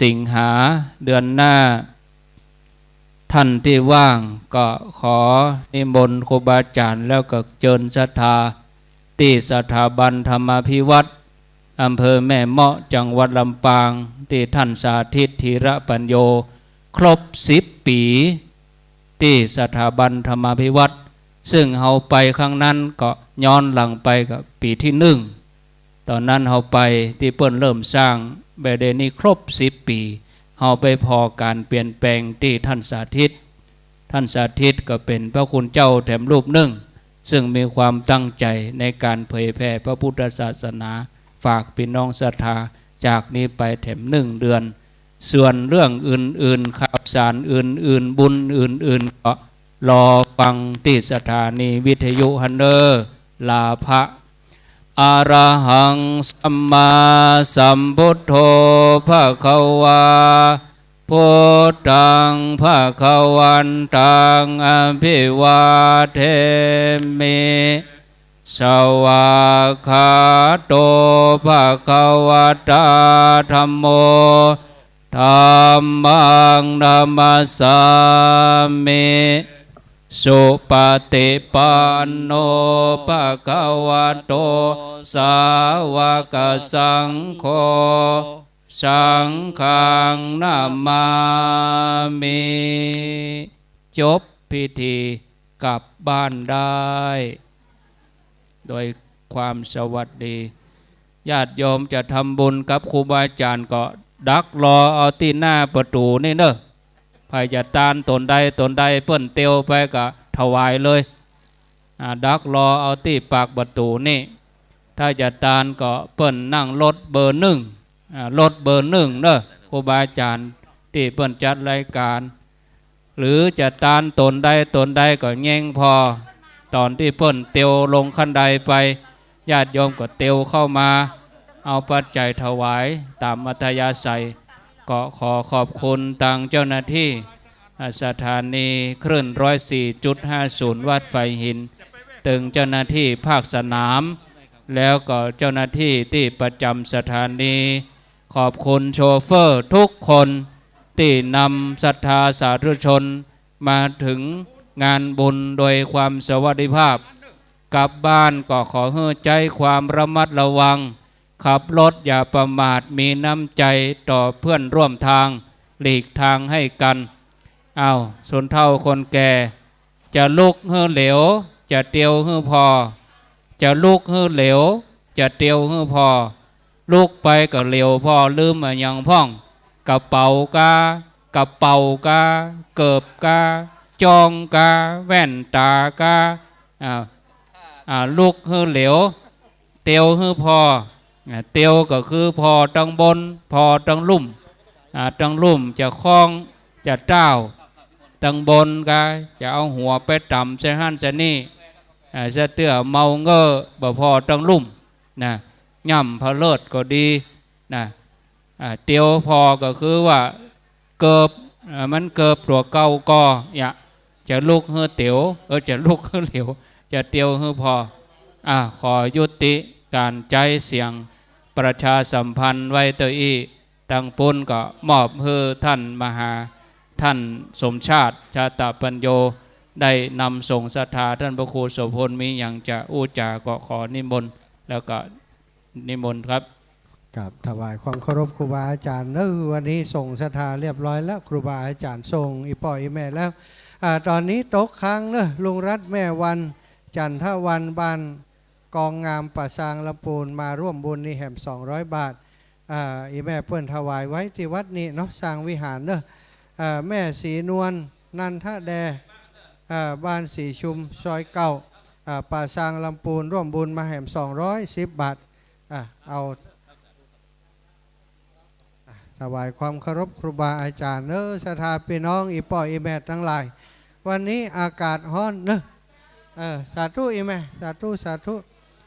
สิงหา เดือนหน้า ต้านตี้ว่างก็ขอนิมนต์ครูบาอาจ๋ารย์ แล้วก็เจิญศรัทธา ตี้สถาบันธรรมาภิวัฒน์ อำเภอแม่เมาะ จังหวัดลำปาง ตี้ต้านสาธิต ธีระปัญโญ ครบสิบปี๋ ตี้สถาบันธรรมาภิวัฒน์ ซึ่งเฮาไปครั้งนั้นก็ย้อนหลังไปกับปี๋ตี้นึ่ง ต๋อนนั้นเฮาไปตี้เปิ้นเริ่มสร้าง บ่าเดี่ยวนี้ครบสิบปี๋ เฮาไปผ่อก๋านเปลี่ยนแปลงตี้ต้านสาธิต ต้านสาธิตก็เป๋นพระคุณเจ้าแถมรูปนึ่ง ซึ่งมีความตั้งใจ๋ในก๋านเผยแผ่พระพุทธศาสนา ฝากปี้น้องศรัทธา จากนี้ไปแถมนึ่งเดือน ส่วนเรื่องอื่นๆ ข่าวสารอื่นๆ บุญอื่นๆ ก็รอฟังตี้สถานีวิทยุหั้นเน้อ ลาพระ อะระหัง สัมมาสัมพุทโธ ภะคะวา พุทธัง ภะคะวันตัง อะภิวาเทมิ สวากขาโต ภะคะวะตา ธัมโม ธัมมัง นะมัสสามิ สุปะฏิปันโน ภะคะวะโต สาวกสังโฆ สังฆัง นะมามิ จบพิธีกลับบ้านได้ โดยความสวัสดี ญาติโยมจะทำบุญกับครูบาอาจ๋ารย์ก็ดักรอเอาตี้หน้าประตู๋นี่เน่อ ใผจะตานต๋นใดต๋นใดเปิ้นเตียวไปก็ถวายเลย อ่า ดักรอเอาตี้ปากประตู๋นี่ ถ้าจะตานก็เปิ้นนั่งรถเบอร์นึ่ง อ่า รถเบอร์นึ่งเน่อ ครูบาอาจ๋ารย์ตี้เปิ้นจัดรายก๋าน หรือจะตานต๋นใดต๋นใดก็แยงผ่อ ต๋อนตี้เปิ้นเตียวลงคันไดไป ญาติโยมก็เตียวเข้ามา เอาปัจจัยถวายต๋ามอัธยาศัย ก็ขอขอบคุณตางเจ้าหน้าตี้ อ่า สถานีคลื่นร้อยสี่จุดห้าศูนย์วัดฝายหิน ตึงเจ้าหน้าตี้ภาคสนาม แล้วก็เจ้าหน้าตี้ตี้ประจ๋ำสถานี ขอบคุณโชเฟอร์ทุกคนตี้นำศรัทธาสาธุชนมาถึงงานบุญโดยความสวัสดิภาพ กลับบ้านก็ขอหื้อใจ๊ความระมัดระวัง ขับรถอย่าประมาท มีน้ำใจ๋ต่อเพื่อนร่วมตาง หลีกตางหื้อกั๋น อ้าว คนเฒ่าคนแก่ จะลุกหื้อเหลียว จะเตียวหื้อผ่อ จะลุกหื้อเหลียว จะเตียวหื้อผ่อ ลุกไปก็เหลียวผ่อ ลืมอะหยังพ่อง กระเป๋ากา กระเป๋ากา เกิบกา จ้องกา แว่นตากา อ่า อ่า ลุกหื้อเหลียว เตียวหื้อผ่อ อ่า เตียวก็คือผ่อตังบน ผ่อตังลุ่ม อ่า ตังลุ่มจะคล้อง จะต้าว ตังบนกา จะเอาหัวไปต่ำใส่หั้นใส่นี่ อ่า สะเตื้อเมาเง่อ บ่ผ่อตังลุ่ม นะ ย่ำผะเลิดก็ดี นะ อ่า เตียวผ่อก็คือว่า เกิบ อ่า มันเกิบตั๋วเก่าก่อ เนี่ย จะลุกหื้อเตียว เออ จะลุกหื้อเหลียว จะเตียวหื้อผ่อ อ่า ขอยุติก๋านใจ๊เสียง ประชาสัมพันธ์ไว้เต้าอี้ ตางปุ้นก็มอบหื้อท่านมหา ท่านสมชาติ ชาตปัญโญ ได้นำส่งศรัทธา ท่านพระครูโสภณ มีหยังจะอู้จ๋าก็ขอนิมนต์ แล้วก็นิมนต์ครับ ครับ ถวายความเคารพครูบาอาจ๋ารย์เนอะ วันนี้ส่งศรัทธาเรียบร้อยแล้ว ครูบาอาจ๋ารย์ส่งอี่ป้ออี่แม่แล้ว อ่า ต๋อนนี้ตกค้างเนอะ ลุงรัตน์ แม่วัน จันทวัน บ้านกองงาม ป่าซาง ลำปูน มาร่วมบุญนี่แหมสองร้อยบาท อ่า อี่แม่เปิ้นถวายไว้ตี้วัดนี่เนาะ สร้างวิหารเนอะ อ่า แม่ศรีนวล นันทแด อ่า บ้านศรีชุม ซอยเก้า อ่า ป่าซาง ลำปูน ร่วมบุญมาแหมสองร้อยสิบบาท อ่า เอา อ่ะ ถวายความเคารพครูบาอาจ๋ารย์เนอะ ศรัทธาปี้น้องอี่ป้ออี่แม่ตังหลาย วันนี้อากาศฮ้อนเนอะ เออ สาธุอี่แม่ สาธุ สาธุ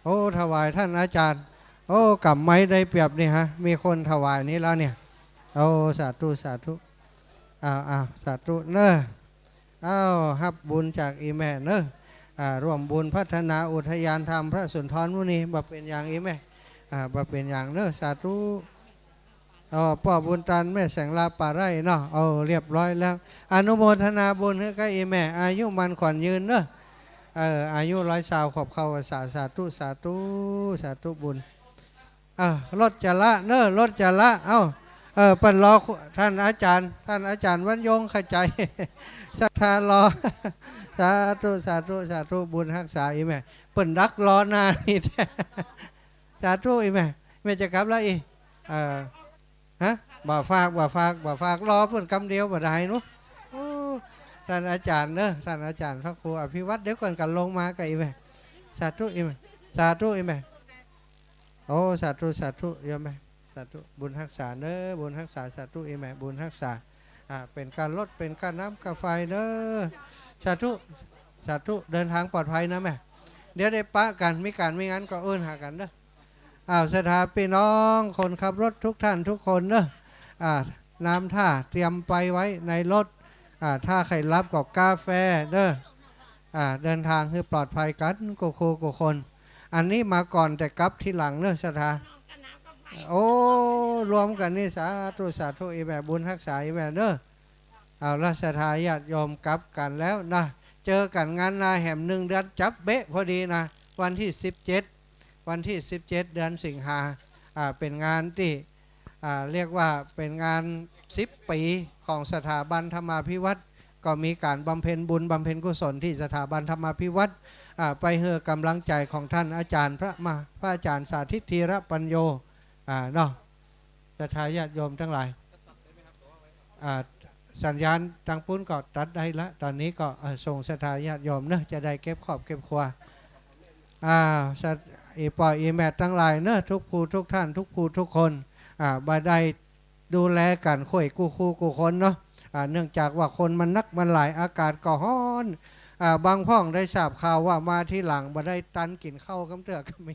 โอ้ ถวายท่านอาจ๋ารย์ โอ้ ก๋ำไม้ได้เปรียบนี่ฮะ มีคนถวายนี่แล้วเนี่ย โอ้ สาธุ สาธุ อ้าว อ้าว สาธุเนอะ อ้าว ฮับบุญจากอี่แม่เนอะ อ่า ร่วมบุญพัฒนาอุทยานธรรมพระสุนทรมุนี บ่เป๋นหยังอี่แม่ อ่า บ่เป๋นหยังเนอะ สาธุ อ๋อ ป้อบุญตัน แม่แสงลาป่าไร่เนาะ เอา เรียบร้อยแล้ว อนุโมทนาบุญหื้อกับอี่แม่ อายุมั่นขวัญยืนเนอะ เออ อายุร้อยซาวขวบเข้าพรรษา สาธุ สาธุ สาธุบุญ อ่ะ รถจะละเนอะ รถจะละ เอ้า เออ เปิ้นรอท่านอาจ๋ารย์ ท่านอาจ๋ารย์วันยงขจายศรัทธารอ สาธุ สาธุ สาธุ บุญฮักษาอี่แม่ เปิ้นดักรอหน้านี่แต๊ สาธุอี่แม่ แม่จะกลับแล้วอี่ เออ ฮะ บ่ฝาก บ่ฝาก บ่ฝาก รอเปิ้นกำเดียวบ่ได้หนู โอ้ ท่านอาจ๋ารย์เนอะ ท่านอาจ๋ารย์พระครูอภิวัตร เดี๋ยวก่อนกั๋นลงมากับอี่แม่ สาธุอี่แม่ สาธุอี่แม่ โอ้ สาธุ สาธุ โยมแม่ สาธุ บุญฮักษาเนอะ บุญฮักษา สาธุอี่แม่ บุญฮักษา อ่า เป๋นก้าลด เป๋นก้าน้ำก้าไฟเนอะ สาธุ สาธุ เดินทางปลอดภัยนะแม่ เดี๋ยวได้ปะกั๋น มีก๋านมีงานก็เอิ้นหากั๋นเนอะ อ้าว ศรัทธาปี้น้อง คนขับรถทุกท่านทุกคนเนอะ อ่า น้ำท่าเตรียมไปไว้ในรถ อ่า ถ้าใค่หลับก็กาแฟเนอะ อ่า เดินทางหื้อปลอดภัยกั๋นกู้คู่กู้คน อันนี้มาก่อนแต่กลับทีหลังเนอะ ศรัทธา โอ้ รวมกั๋นนี่ สาธุ สาธุ อี่แม่บุญฮักษา อี่แม่เนอะ เอาละ ศรัทธาญาติโยม กลับกั๋นแล้วนะ เจอกั๋นงานนาแหมหนึ่งเดือนจับเป๊ะพอดีนะ วันตี้สิบเจ็ด วันตี้สิบเจ็ด เดือนสิงหา อ่า เป๋นงานตี้ อ่า เรียกว่าเป๋นงานสิบปี๋ของสถาบันธรรมาภิวัฒน์ ก็มีก๋านบำเพ็ญบุญบำเพ็ญกุศลตี้สถาบันธรรมาภิวัฒน์ อ่า ไปหื้อก๋ำลังใจ๋ของต้านอาจ๋ารย์พระมหา พระอาจ๋ารย์สาธิตธีรปัญโญ อ่า เนาะ ศรัทธาญาติโยมตังหลาย อ่า สัญญาณตางปู๊นก็ตัดได้ละ ต๋อนนี้ก็ เอ่อ ส่งศรัทธาญาติโยมเนอะ จะได้เก็บครอบเก็บครัว อ่า สัตว์ อี่ป้ออี่แม่ตังหลายเนอะ ทุกผู้ทุกท่าน ทุกผู้ทุกคน อ่า บ่ได้ดูแลกั๋นค่อยกู้คู่กู้คนเนาะ อ่า เนื่องจากว่าคนมันนักมันหลาย อากาศก็ฮ้อน อ่า บางพ่องได้ทราบข่าวว่ามาทีหลังบ่ได้ตันกิ๋นข้าวกำเตื้อก็มี